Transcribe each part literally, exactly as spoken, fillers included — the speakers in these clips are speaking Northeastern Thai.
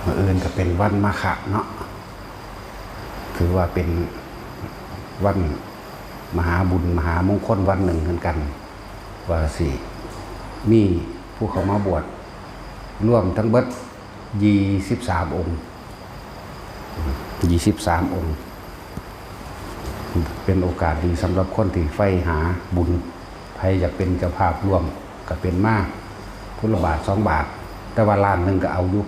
มื้ออื่นก็เป็นวันมาฆะเนาะ ถือว่าเป็นวันมหาบุญมหามงคลวันหนึ่งเหมือนกัน ว่าสิมีผู้เข้ามาบวชรวมทั้งเบิดยี่สิบสามองค์ ยี่สิบสามองค์ เป็นโอกาสดีสำหรับคนที่ใฝ่หาบุญ ใครอยากเป็นเจ้าภาพร่วมก็เป็นมา พุทธละบาทสองบาท แต่ว่าล้านหนึ่งก็เอาอยู่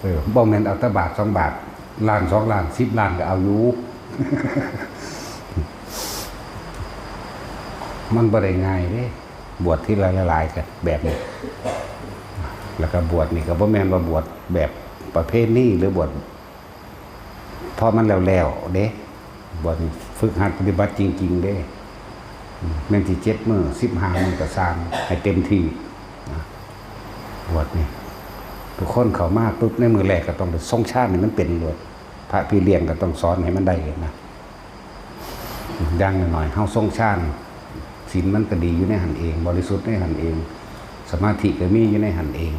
เออบ่แม่นเอาแต่บาทสองบาท ล้านสองล้านสิบล้านก็เอาอยู่ มันบ่ได้ง่ายเด้ บวชทีละหลายๆกันแบบนี้ แล้วก็บวชนี่ก็บ่แม่นว่าบวชแบบประเพณีหรือบวช เพราะมันแล้วๆเด้ บวชฝึกหัดปฏิบัติจริงๆเด้ แม่นสิเจ็ดมื้อสิบห้ามื้อก็ซ่างให้เต็มที่นะ บวชนี่ ทุกคนเข้ามาปุ๊บในมื้อแรกก็ต้องได้ทรงฌานให้มันเป็นโลด พระพี่เลี้ยงก็ต้องสอนให้มันได้นะ อย่างน้อยๆเฮาทรงฌาน ศีลมันก็ดีอยู่ในหั่นเอง บริสุทธิ์ในหั่นเอง สมาธิก็มีอยู่ในหั่นเอง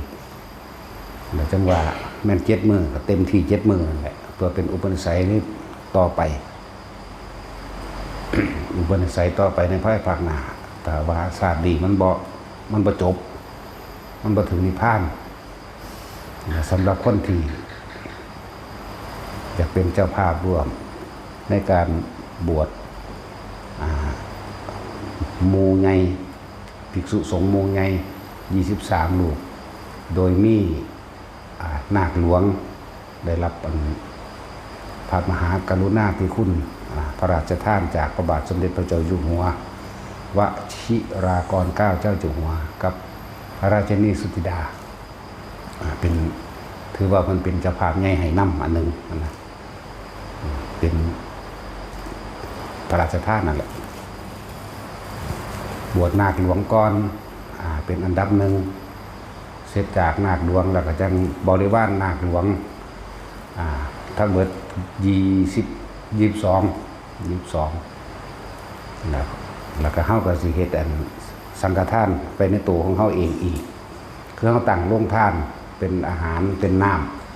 แล้วจั่งว่าแม่นเจ็ดมื้อก็เต็มที่เจ็ดมื้อนั่นแหละ เพื่อเป็นอุปนิสัยในต่อไป อุปนิสัยต่อไปในภายภาคหน้า ถ้าว่าชาตินี้มันบ่ มันบ่จบ มันบ่ถึงนิพพาน สำหรับคนที่อยากเป็นเจ้าภาพร่วมในการบวช อ่า หมู่ใหญ่ ภิกษุสงฆ์หมู่ใหญ่ ยี่สิบสามรูป โดยมี อ่า นาคหลวง ได้รับอันพระมหากรุณาธิคุณ อ่า พระราชทานจากพระบาทสมเด็จพระเจ้าอยู่หัว วชิรากรเกล้าเจ้าอยู่หัว กับพระราชินีสุธิดา อ่า เป็น ถือว่ามันเป็นเจ้าภาพใหญ่ให้นำอันหนึ่งนะ เป็นพระราชทานนั่นแหละ บวชนาคหลวงก่อน อ่า เป็นอันดับหนึ่ง เสร็จจากนาคหลวงแล้วก็จั่งบริวารนาคหลวง อ่า ทั้งเบิดยี่สิบ ยี่สิบสอง ยี่สิบสอง แล้ว แล้วก็เฮาก็สิเฮ็ดอันสังฆทานไปในตัวของเฮาเองอีก คือเฮาตั้งโรงทานเป็นอาหารเป็นน้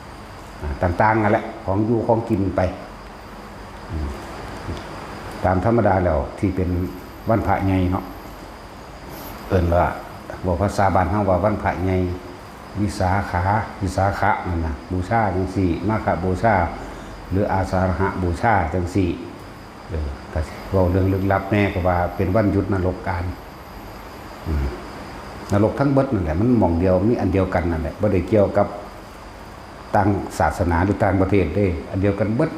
ำ อ่า ต่างๆนั่นแหละ ของอยู่ของกินไป อืม ตามธรรมดาแล้วที่เป็นวันพระใหญ่เนาะ เอิ้นว่า เว้าภาษาบ้านเฮาว่าวันพระใหญ่ วิสาขา วิสาขะนั่นน่ะ บูชาจั่งซี้ มาฆบูชา หรืออาสาฬหบูชาจั่งซี้ เออ ก็สิเว้าเรื่องลึกลับแหน่ ก็ว่าเป็นวันหยุดนรกกาล อืม นรกทั้งเบิดนั่นแหละ มันหม่องเดียว มีอันเดียวกันนั่นแหละ บ่ได้เกี่ยวกับต่างศาสนาหรือต่างประเทศเด้ อันเดียวกันเบิด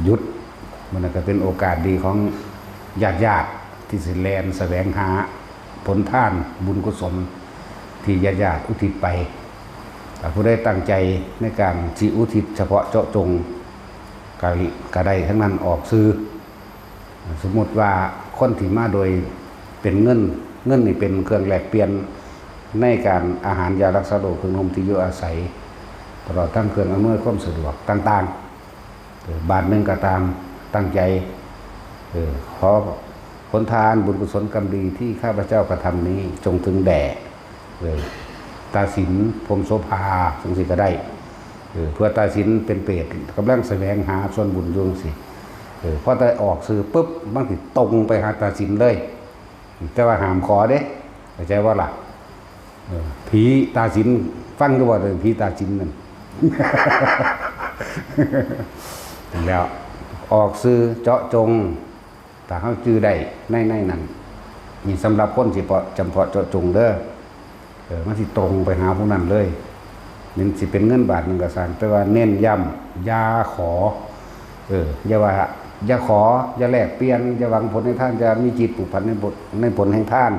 หยุด มันก็เป็นโอกาสดีของญาติๆที่สิแล่นแสวงหาผลทานบุญกุศลที่ญาติๆอุทิศไป ถ้าผู้ใดตั้งใจในการสิอุทิศเฉพาะเจาะจง ก็ ก็ได้ทั้งนั้น ออกชื่อ สมมุติว่าคนที่มาโดยเป็นเงิน เงินนี่เป็นเครื่องแลกเปลี่ยนในการอาหารยารักษาโรค เครื่องนุ่งที่อยู่อาศัย ตลอดทั้งเครื่องอำนวยความสะดวกต่างๆ เออ บาทหนึ่งก็ตาม ตั้งใจ เออ ขอผลทานบุญกุศลกรรมดีที่ข้าพเจ้ากระทำนี้จงถึงแด่ เออ ตาสิน พรหมโสภา จั่งซี้ก็ได้ เออ เพื่อตาสินเป็นเปรตกำลังแสวงหาส่วนบุญอยู่จั่งซี้ เออ พอได้ออกชื่อปุ๊บ มันสิตรงไปหาตาสินเลย แต่ว่าห้ามขอเด้ เข้าใจบ่ล่ะ เออ ผีตาสิน ฟังอยู่บ่ ผีตาสินนั่น แล้วออกชื่อเจาะจง ถ้าเฮาจื่อได้ใน ในนั้น นี่สำหรับคนสิเปาะ จำเพาะเจาะจงเด้อ เออ มันสิตรงไปหาผู้นั้นเลย มันสิเป็นเงินบาทหนึ่งก็ซ่าง แต่ว่าเน้นย้ำ อย่าขอ เออ อย่าว่า อย่าขอ อย่าแลกเปลี่ยน อย่าหวังผลในทาน อย่ามีจิตผูกพันในบท ในผลแห่งทาน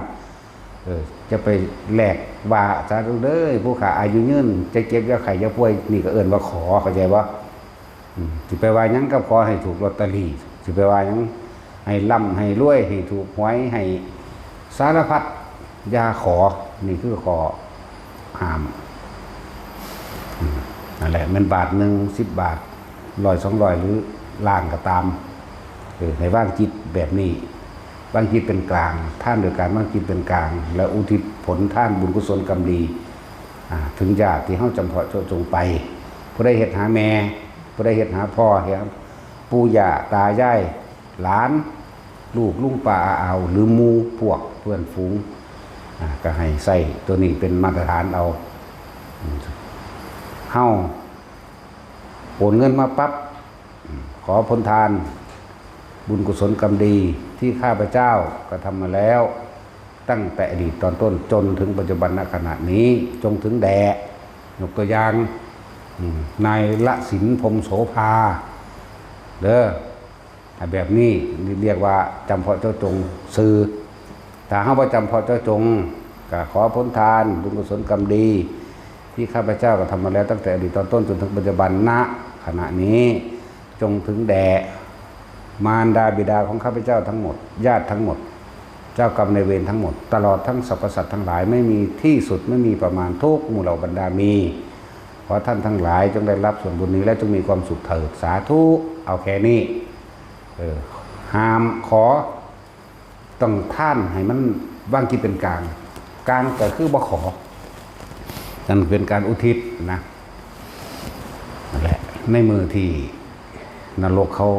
เออ จะไปแลกว่า "สาธุเด้อ ผู้ข้าอายุยืน จะเจ็บอย่าไข้อย่าป่วย" นี่ก็เอิ้นว่าขอ เข้าใจบ่ อืม สิไปว่าหยังกับขอให้ถูกลอตเตอรี่ สิไปว่าหยังให้ร่ำให้รวย ให้ถูกหวย ให้สารพัด อย่าขอ นี่คือข้อห้าม อืม นั่นแหละ แม่นบาทหนึ่ง สิบบาท ร้อย สองร้อย หรือล้านก็ตาม เออ ให้วางจิตแบบนี้ วางจิตเป็นกลาง ทานโดยการวางจิตเป็นกลาง และอุทิศผลทานบุญกุศลกรรมดี อ่า ถึงญาติที่เฮาจำเพาะเจาะจงไป ผู้ใดเฮ็ดหาแม่ ผู้ใดเฮ็ดหาพ่อ เฮ็ดปู่ย่าตายาย หลาน ลูกลุงป้าอาอาว หรือหมู่พวกเพื่อนฝูง อ่า ก็ให้ใช้ตัวนี้เป็นมาตรฐานเอา อืม เฮาโอนเงินมาปั๊บ ขอผลทานบุญกุศลกรรมดีที่ข้าพเจ้ากระทำมาแล้ว ตั้งแต่อดีตตอนต้นจนถึงปัจจุบันณขณะนี้ จงถึงแด่ ยกตัวอย่าง อืม นายละสินพรหมโสภา เด้อ ถ้าแบบนี้เรียกว่าจำเพาะเจาะจงซื่อ ถ้าเฮาบ่จำเพาะเจาะจง ก็ขอผลทานบุญกุศลกรรมดี ที่ข้าพเจ้ากระทำมาแล้วตั้งแต่อดีตตอนต้นจนถึงปัจจุบันณขณะนี้ จงถึงแด่มารดาบิดาของข้าพเจ้าทั้งหมด ญาติทั้งหมด เจ้ากรรมนายเวรทั้งหมด ตลอดทั้งสรรพสัตว์ทั้งหลาย ไม่มีที่สุด ไม่มีประมาณ ทุกหมู่เหล่าบรรดามี ขอท่านทั้งหลายจงได้รับส่วนบุญนี้และจงมีความสุขเถิด สาธุ เอาแค่นี้ เออ ห้ามขอ ต้องทานให้มันวางจิตเป็นกลาง กลางก็คือบ่ขอ นั่นเป็นการอุทิศนะ นั่นแหละ ในมื้อที่นรกเขา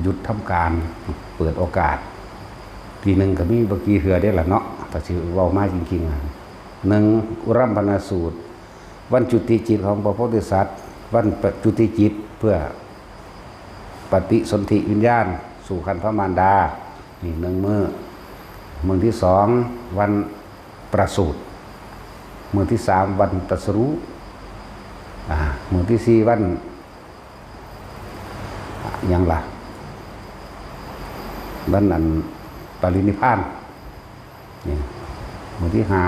หยุดทำการ เปิดโอกาส ปีหนึ่งก็มีบ่กี่เทื่อเด้ล่ะเนาะ ถ้าสิเว้ามาจริงๆอะ หนึ่ง อุรัมพนาสูตร วันจุติจิตของพระโพธิสัตว์ วันจุติจิตเพื่อปฏิสนธิวิญญาณสู่ครรภ์พระมารดา นี่หนึ่งมื้อ มื้อที่สอง วันประสูติ มื้อที่สาม วันตรัสรู้ อ่า มื้อที่สี่ วัน หยังล่ะ วันอันปรินิพพาน นี่ มื้อที่ห้า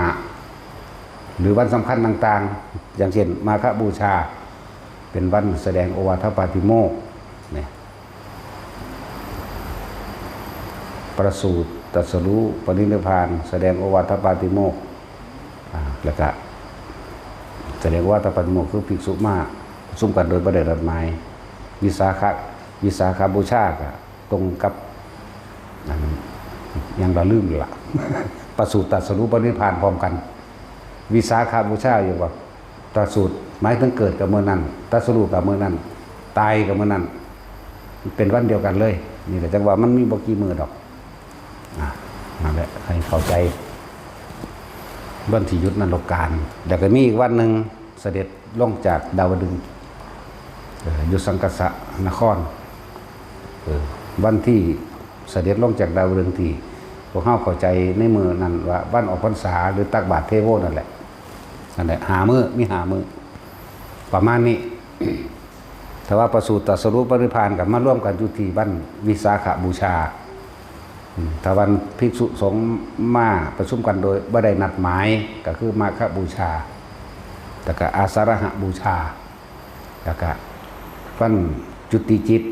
หรือวันสำคัญต่างๆ อย่างเช่น มาฆบูชา เป็นวันแสดงโอวาทปาติโมกข์ นี่ ประสูติ ตรัสรู้ ปรินิพพาน แสดงโอวาทปาติโมกข์ อ่า แล้วก็ แสดงโอวาทปาติโมกข์คือภิกษุมาประชุมกันโดยบ่ได้นัดหมาย วิสาขะ วิสาขบูชาก็ตรงกับ อัน หยังละลืมละ ประสูติ ตรัสรู้ ปรินิพพานพร้อมกัน วิสาขบูชาอยู่ว่า ประสูติหมายถึงเกิดกับมื้อนั้น ตรัสรู้กับมื้อนั้น ตายกับมื้อนั้น เป็นวันเดียวกันเลย นี่แหละจังว่ามันมีบ่กี่มื้อดอก อ่ะ นั่นแหละ ให้เข้าใจ วันที่หยุดนรกการ แล้วก็มีอีกวันหนึ่ง เสด็จลงจากดาวดึงส์ เอ่อ อยู่สังกัสสะนคร เออ วันที่เสด็จลงจากดาวดึงส์ที่พวกเฮาเข้าใจในมื้อนั้นว่าวันออกพรรษาหรือตักบาตรเทโวนั่นแหละ นั่นแหละ ห้ามื้อ มีห้ามื้อ ประมาณนี้ ถ้าว่าประสูติ ตรัสรู้ ปรินิพพานก็มารวมกันอยู่ที่วันวิสาขบูชา อืม ถ้าวันภิกษุสงฆ์มาประชุมกันโดยบ่ได้นัดหมาย ก็คือมาฆบูชา แล้วก็อาสาฬหบูชา แล้วก็วันจุติจิต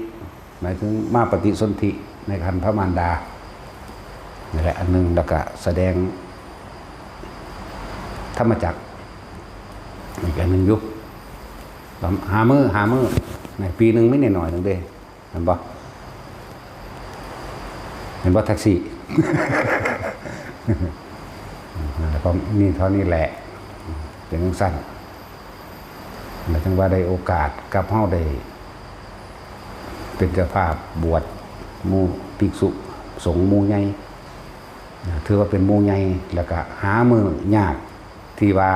หมายถึงมาปฏิสนธิในครรภ์พระมารดา นี่แหละอันหนึ่ง แล้วก็แสดงธรรมจักร อีกอันหนึ่งอยู่ ห้ามื้อ ห้ามื้อ ในปีหนึ่งมีหน่อยๆหนึ่งเด้ เห็นบ่ เห็นบ่ แท็กซี่ นั่นแหละ ก็มีเท่านี้แหละ เป็นจั่งซั้น แล้วจั่งว่าได้โอกาสกับเฮาได้เป็นเจ้าภาพบวชหมู่ภิกษุสงฆ์หมู่ใหญ่ ถือว่าเป็นหมู่ใหญ่ แล้วก็หามื้อยากที่ว่า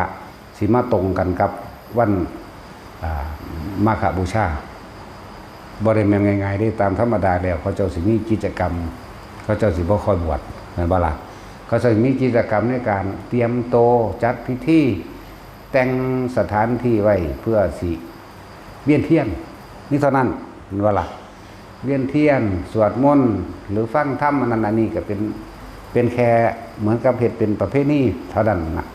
สิมาตรงกันกับวัน อ่า มาฆบูชา บ่ได้แม่นง่ายๆเด้ ตามธรรมดาแล้วเขาเจ้าสิมีกิจกรรม เขาเจ้าสิบ่ค่อยบวช แม่นบ่ล่ะ เขาเจ้าสิมีกิจกรรมในการเตรียมโต จัดพิธี แต่งสถานที่ไว้เพื่อสิเวียนเทียน นี่เท่านั้น แม่นบ่ล่ะ เวียนเทียน สวดมนต์ หรือฟังธรรม อันนั้นอันนี้ก็เป็น เป็นแค่เหมือนกับเฮ็ดเป็นประเพณีเท่านั้นนะ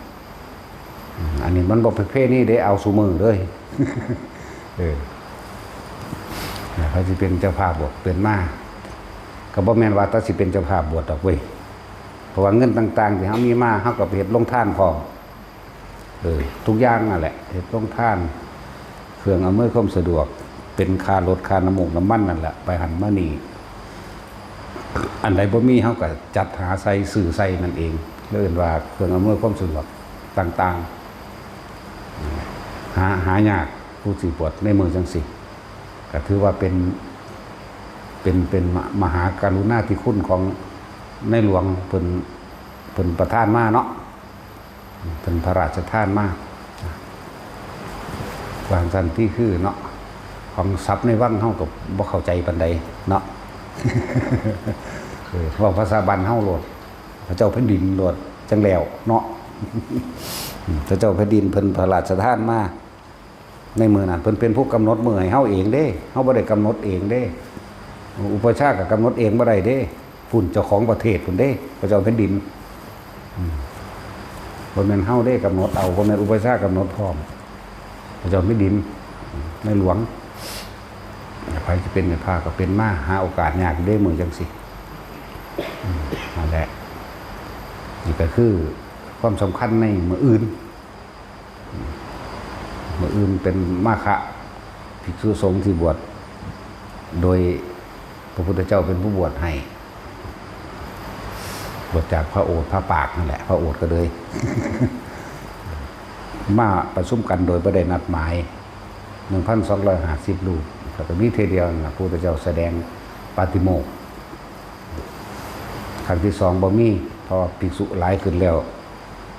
อันนี้มันบ่ประเพณีเด้ เอาซุมื้อเลย เออ เขาสิเป็นเจ้าภาพบวชเป็นมา ก็บ่แม่นว่าแต่สิเป็นเจ้าภาพบวชดอกเว้ย เพราะว่าเงินต่างๆที่เฮามีมา เฮาก็ไปเฮ็ดโรงทานพร้อม เออ ทุกอย่างนั่นแหละ เฮ็ดโรงทาน เครื่องอำนวยความสะดวก เป็นค่ารถ ค่าน้ำมูกน้ำมันนั่นแหละ ไปหั้นมานี่ อันใดบ่มี เฮาก็จัดหาใส่ ซื้อใส่นั่นเอง เรียกว่าเครื่องอำนวยความสะดวกต่าง หาหายากผู้สิบวชในมือจังสิก็ถือว่าเป็นเป็นเป็นมหากรุณาธิคุณของในหลวงเพิ่นเพิ่นประทานมาเนาะเพิ่นพระราชทานมาวางสันที่คือเนาะของทรัพย์ในวังเฮาก็บ่เข้าใจปานใดเนาะเออเว้าภาษาบ้านเฮาโลดพระเจ้าแผ่นดินโลดจังแล้วเนาะพระเจ้าแผ่นดินเพิ่นพระราชทานมา ในมื้อนั้นเพิ่นเป็นผู้กำหนดมื้อให้เฮาเองเด้เฮาบ่ได้กำหนดเองเด้อุปัชฌาย์ก็กำหนดเองบ่ได้เด้พุ้นเจ้าของประเทศพุ้นเด้พระเจ้าแผ่นดินบ่แม่นเฮาเด้กำหนดเอาบ่แม่นอุปัชฌาย์กำหนดพร้อมพระเจ้าแผ่นดินในหลวงไผสิเป็นแม่พาก็เป็นมาหาโอกาสยากเด้มื้อจังซี่นั่นแหละนี่ก็คือความสำคัญในมื้ออื่น มื้ออื่นเป็นมาฆะภิกษุสงฆ์ที่บวชโดยพระพุทธเจ้าเป็นผู้บวชให้บวชจากพระโอษฐ์พระปากนั่นแหละพระโอษฐ์ก็เลยมาประชุมกันโดยไม่ได้นัดหมายหนึ่งพันสองร้อยห้าสิบรูปแล้วก็มีเทอเดียวนะพระพุทธเจ้าแสดงปาฏิโมกข์ครั้งที่สองบ่มีเพราะภิกษุหลายขึ้นแล้ว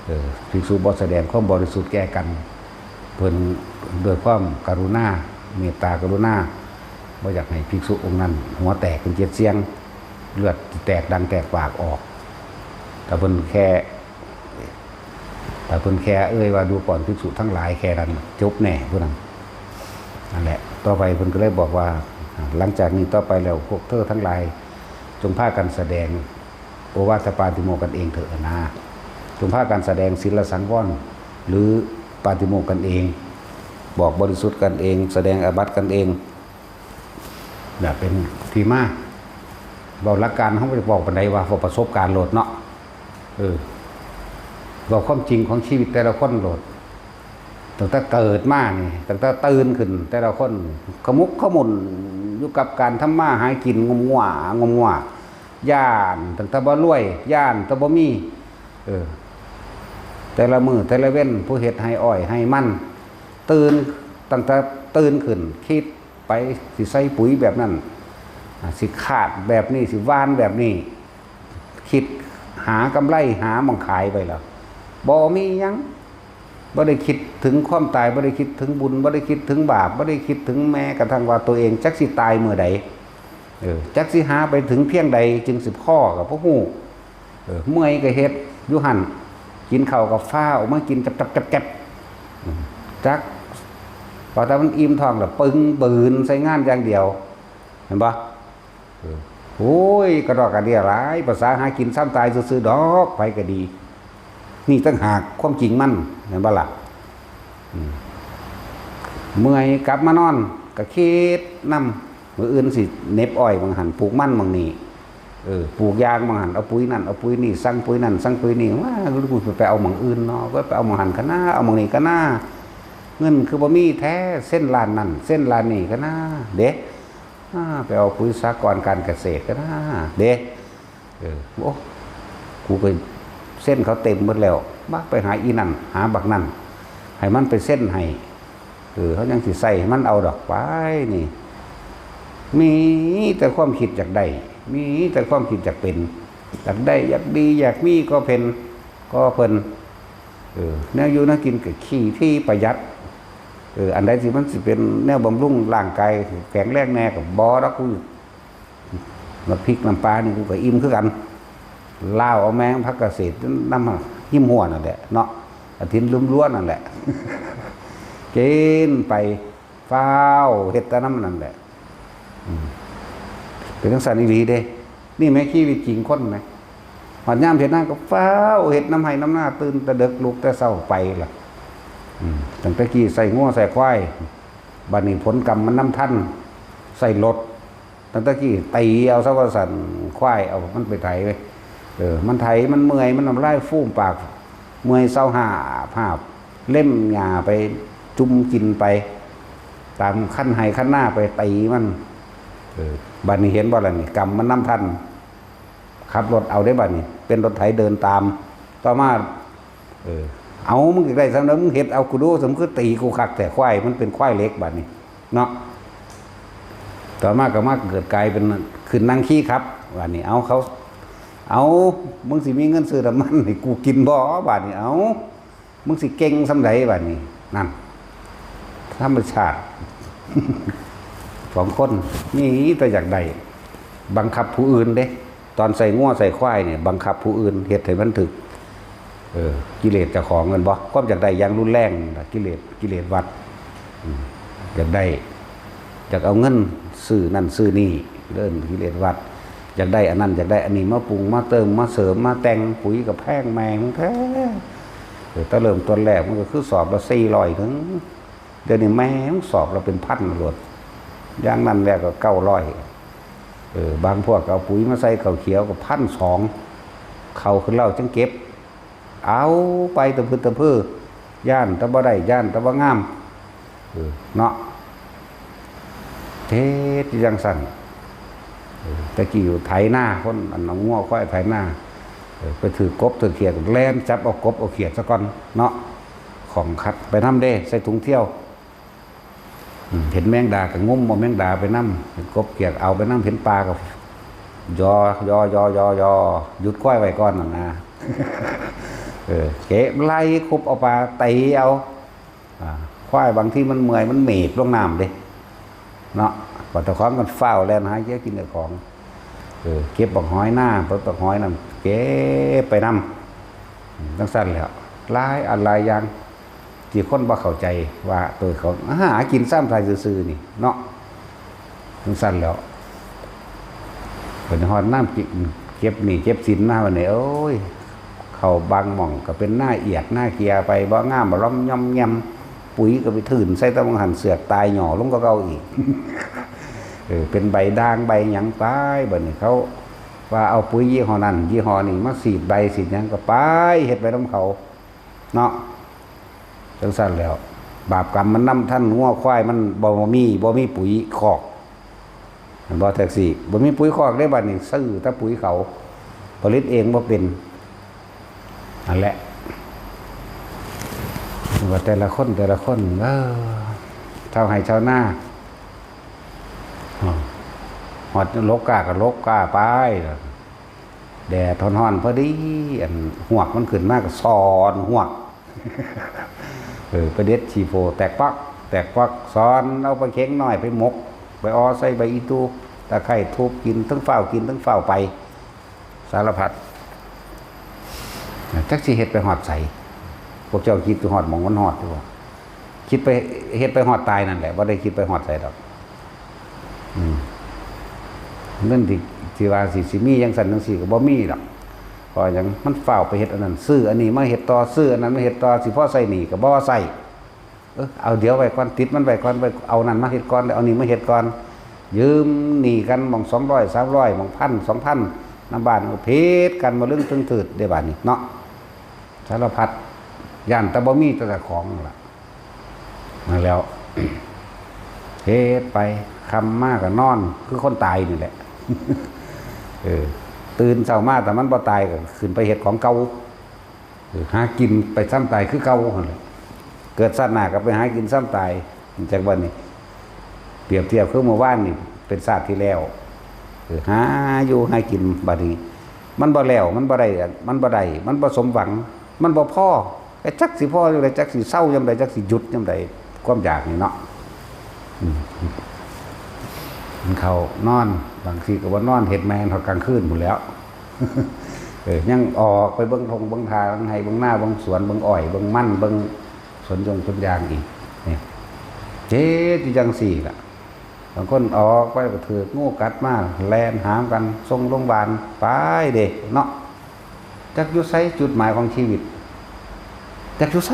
เออภิกษุบ่แสดงความบริสุทธิ์แก่กันเพิ่นด้วยความกรุณาเมตตากรุณาบ่อยากให้ภิกษุองค์นั้นหัวแตกเป็นเจ็ดเสี้ยงเลือดแตกดังแตกปากออกแต่เพิ่นแค่แต่เพิ่นแค่เอ่ยว่าดูก่อนภิกษุทั้งหลายแค่นั้นจบแน่ผู้นั้นนั่นแหละต่อไปเพิ่นก็เลยบอกว่าหลังจากนี้ต่อไปแล้วพวกเธอทั้งหลายจงพากันแสดง โอวาทปาติโมกข์กันเองเถอะนะจงพากันแสดงศีลสังวรหรือปาติโมกข์กันเอง บอกบริสุทธิ์กันเอง แสดงอาบัติกันเองแบบเป็นที่มาเว้าหลักการเฮาบ่ได้เว้าปานใดว่าเว้าประสบการณ์โลดเนาะเออเว้าความจริงของชีวิตแต่ละคนโลดตั้งแต่เกิดมานี่ตั้งแต่ตื่นขึ้นแต่ละคนขมุกขมุ่นอยู่กับการทำมาหากินงมง่วงมง่ว ย่านตั้งแต่บ่รวยย่านแต่บ่มีเออแต่ละมื้อแต่ละเว็นผู้เฮ็ดไฮ่อ้อยไฮ่มันตื่นตั้งแต่ตื่นขึ้นคิดไปสิใส่ปุ๋ยแบบนั้นอ่าสิคาดแบบนี้สิหว่านแบบนี้คิดหากำไรหาหม่องขายไปแล้วบ่มีหยัง บ่ได้คิดถึงความตายบ่ได้คิดถึงบุญบ่ได้คิดถึงบาปบ่ได้คิดถึงแม้กระทั่งว่าตัวเองจักสิตายมื้อใดเออจักสิหาไปถึงเพียงใดจึงสิพอก็บ่ฮู้เออเมื่อยก็เฮ็ดอยู่หั่นกินข้าวก็ฟ้าวออกมากินจับจับจับจับอืมจักพอแต่มันอิ่มท้องแล้วปึงปืนใส่งานอย่างเดียวเห็นบ่ เออโอ้ยกระดอกกระเดี้ยหลายภาษาหากินซ้ำตายซื่อๆดอกไผก็ดี นี่ต่างหากความจริงมันแม่นบ่ล่ะอืมเมื่อยกลับมานอนก็คิดนำมื้ออื่นสิเหน็บอ้อยหม่องหั่นปลูกมันหม่องนี้เออปลูกยางหม่องหั่นเอาปุ๋ยนั่นเอาปุ๋ยนี่สั่งปุ๋ยนั่นสั่งปุ๋ยนี่ว่ากูไปเอาหม่องอื่นเนาะก็ไปเอาหม่องหั่นกะนาเอาหม่องนี้กะนาเงินคือบ่มีแท้เส้นล้านนั่นเส้นล้านนี่กะนาเด้ อ่าไปเอาปุ๋ยสหกรณ์การเกษตรกะนาเด้เออโอ้กูก็เซ็นเขาเต็มหมดแล้วบักไปหาอีนั่นหาบักนั่นให้มันไปเซ็นให้เออเขายังสิใส่ให้มันเอาดอกไปนี่มีแต่ความคิดอยากได้มีแต่ความคิดอยากเป็นอยากได้อยากดีอยากมีก็เพิ่นก็เพิ่นเออแนวอยู่แนวกินก็ขี้ที่ประหยัดเอออันใดที่มันสิเป็นแนวบำรุงร่างกายแข็งแรงแน่ก็บ่ดอกกู น้ำพริกน้ำปลานี่กูก็อิ่มคือกันลาวเอาแมงผักกาดเศษนำหิมห้วยนั่นแหละเนาะกะถินล้วนๆนั่นแหละกินไปฟ้าวเฮ็ดแต่นำนั่นแหละอืมเป็นจั่งซั้นอีหลีเด้นี่แม่นชีวิตจริงคนแหมฮอดยามเฮ็ดนาก็ฟ้าวเฮ็ดนำไฮ่นำนาตื่นแต่ดึกลุกแต่เช้าไปล่ะอืมตั้งแต่กี้ใส่งัวใส่ควายบัดนี้ผลกรรมมันนำทันใส่รถ ตั้งแต่กี้ตีเอาซะว่าซั่นควายเอามันไปไถเว้ยเออมันไถมันเมื่อยมันน้ำลายฟูมปากเมื่อยเซาหาบหาบเล็มหญ้าไปจุ่มกินไปตามคันไฮ่คันนาไปตีมันเออบัดนี้เห็นบ่ล่ะนี่กรรมมันนำทันขับรถเอาได้บัดนี้เป็นรถไถเดินตามต่อมาเออ เอา มึงอยากได้ส่ำใด มึงเฮ็ดเอากูดู สมคือตีกูคักแท้ ควาย มันเป็นควายเหล็กบาดนี้ เนาะ ต่อมาก็มาเกิดกลายเป็นขึ้นนั่งขี่ขับ บาดนี้ เอา เขา เอา มึงสิมีเงินซื้อน้ำมันให้กูกินบ่ บาดนี้ เอา มึงสิเก่งส่ำใด บาดนี้ นั่น ธรรมชาติ ของคน นี่แต่อยากได้ บังคับผู้อื่นเด้ ตอนใส่งัวใส่ควายเนี่ย บังคับผู้อื่น เฮ็ดให้มันถึก เออ กิเลสเจ้าของ แม่นบ่ ความอยากได้อย่างรุนแรงน่ะ กิเลส กิเลสวัฏ อืม อยากได้ อยากเอาเงินซื้อนั่นซื้อนี่ เอิ้นกิเลสวัฏ อยากได้อันนั้น อยากได้อันนี้ มาปรุง มาเติม มาเสริม มาแต่ง ปุ๋ยก็แพงแม่งแท้ เออ แต่เริ่มต้นแรกมันก็คือสอบละสี่ร้อย ถึง เดี๋ยวนี้แม่งสอบละเป็นพันโลด อย่างนั้นแล้วก็เก้าร้อย เออ บางพวกก็เอาปุ๋ยมาใส่ข้าวเขียวก็พันสอง เข้าขึ้นแล้วจังเก็บ เอาไปตะพึดตะเพื่อ ย้านแต่บ่ได้ ย้านแต่บ่งาม เออ เนาะ เฮ็ดอยู่จั่งซั่น เออ แต่กี้อยู่ไถนา คนอันเอางัวควายไถนา เออ ไปถือกบถือเขียด แล่นจับเอากบเอาเขียดซะก่อน เนาะ ของขัดไปนำเด้ ใส่ถุงเที่ยว อืม เห็นแมงดาก็งมเอาแมงดาไปนำ เห็นกบเขียดเอาไปนำ เห็นปลาก็ยอ ยอ ยอ ยอ ยอ หยุดควายไว้ก่อนนั่นนะ เออ เก็บไล่คุบเอาปลาตีเอา อ่า ควายบางทีมันเมื่อย มันเมดลงน้ำเด้ เนาะ บัดเจ้าของกันฟ้าวแล่นหาเก็บกินเจ้าของ เออ เก็บบักหอยนา เก็บบักหอยนั่น เก็บไปนำ อืม จั่งซั่นแหละ หลายอันหลายอย่าง ที่คนบ่เข้าใจว่าตัวเขาหากินซ้ำไทยซื่อๆนี่เนาะ จั่งซั่นแล้ว เป็นฮอดน้ำกิน เก็บหนี้เก็บสินมาวันนี้ โอ้ย เข้าบางหม่องก็เป็นหน้าเอียดหน้าเกียไป บ่งาม บ่ล้อมย่อมแยม ปุ๋ยก็ไปถื่นใส่ตะบังหัน เสือกตายหย่อลงก็เก่าอีก เออ เป็นใบด่างใบหยังไป บัดนี้เขาว่าเอาปุ๋ยยี่ห้อนั้นยี่ห้อนี้มาสีดใบสีดหยังก็ไป เฮ็ดไปนำเขา เนาะ จั่งซั่นแล้ว บาปกรรมมันนำทัน งัวควายมันบ่มี บ่มีปุ๋ยคอก แม่นบ่ แท็กซี่ บ่มีปุ๋ยคอกเด้ บัดนี้ซื้อแต่ปุ๋ยเขา ผลิตเองบ่เป็น นั่นแหละ ว่าแต่ละคน แต่ละคน เออ ชาวไร่ชาวนา อ้อ ฮอดลกกล้าก็ลกกล้าไป แดดฮ้อนๆ พอดี อันฮวกมันขึ้นมาก็สอนฮวก เออ ไปเด็ดขี้โพแตกปัก แตกปัก สอนเอาปลาเข็งน้อยไปหมก ไปอ่อใส่ใบอีตู ตะไคร้ทุบกิน ทั้งฟ้าวกิน ทั้งฟ้าวไป สารพัด จักสิเฮ็ดไปฮอดไส พวกเจ้าคิดไปฮอดหม่องมันฮอดอยู่บ่ คิดไป เฮ็ดไปฮอดตายนั่นแหละ บ่ได้คิดไปฮอดไสดอก อืม เงินที่ ที่ว่าสิ สิมีจั่งซั่นจั่งซี้ก็บ่มีดอก เพราะหยัง มันฟ้าวไปเฮ็ดอันนั้น ซื้ออันนี้มาเฮ็ดต่อ ซื้ออันนั้นมาเฮ็ดต่อ สิพอใช้หนี้ก็บ่ใช้ เออ เอาเดี๋ยวไว้ก่อน ติดมันไว้ก่อน ไว้ เอานั่นมาเฮ็ดก่อน เอานี่มาเฮ็ดก่อน ยืมหนี้กันหม่องสองร้อย สามร้อย หม่องพัน สองพัน นำบ้านก็ผิดกันบ่ลึงตึงถืดเด้ บาดนี้เนาะ สารพัด ย้านแต่บ่มีแต่เจ้าของนั่นล่ะ นั่นแล้ว เฮ็ดไป ค่ำมาก็นอน คือคนตายนี่แหละ เออ ตื่นเช้ามา แต่มันบ่ตายก็ขึ้นไปเฮ็ดของเก่า เออ หากินไปซ้ำตายคือเก่าหั่นแหละ เกิดชาติหน้าก็ไปหากินซ้ำตาย จักบัดนี้ เปรียบเทียบคือเมื่อวานนี่เป็นชาติที่แล้ว เออ หาอยู่หากิน บัดนี้ มันบ่แล้ว มันบ่ได้ มันบ่ได้ มันบ่สมหวัง มันบ่พอ ไอ้จักสิพอยามใด จักสิเซายามใด จักสิหยุดยามใด ความอยากนี่เนาะ อืม มันเข้านอน บางทีก็บ่นอน เฮ็ดแม่งฮอดกลางคืนพู้นแหล้ว เออ ยังออกไปเบิ่งท่งเบิ่งทา เบิ่งไร่เบิ่งนา เบิ่งสวน เบิ่งอ้อย เบิ่งมัน เบิ่งสวนยงสวนยางอีก นี่ เฮ็ดอยู่จั่งซี้ล่ะ บางคนออกไปก็ถืกงูกัดมา แล่นหามกัน ส่งโรงพยาบาล ไปเด้เนาะ จักอยู่ไส จุดหมายของชีวิต จักอยู่ไส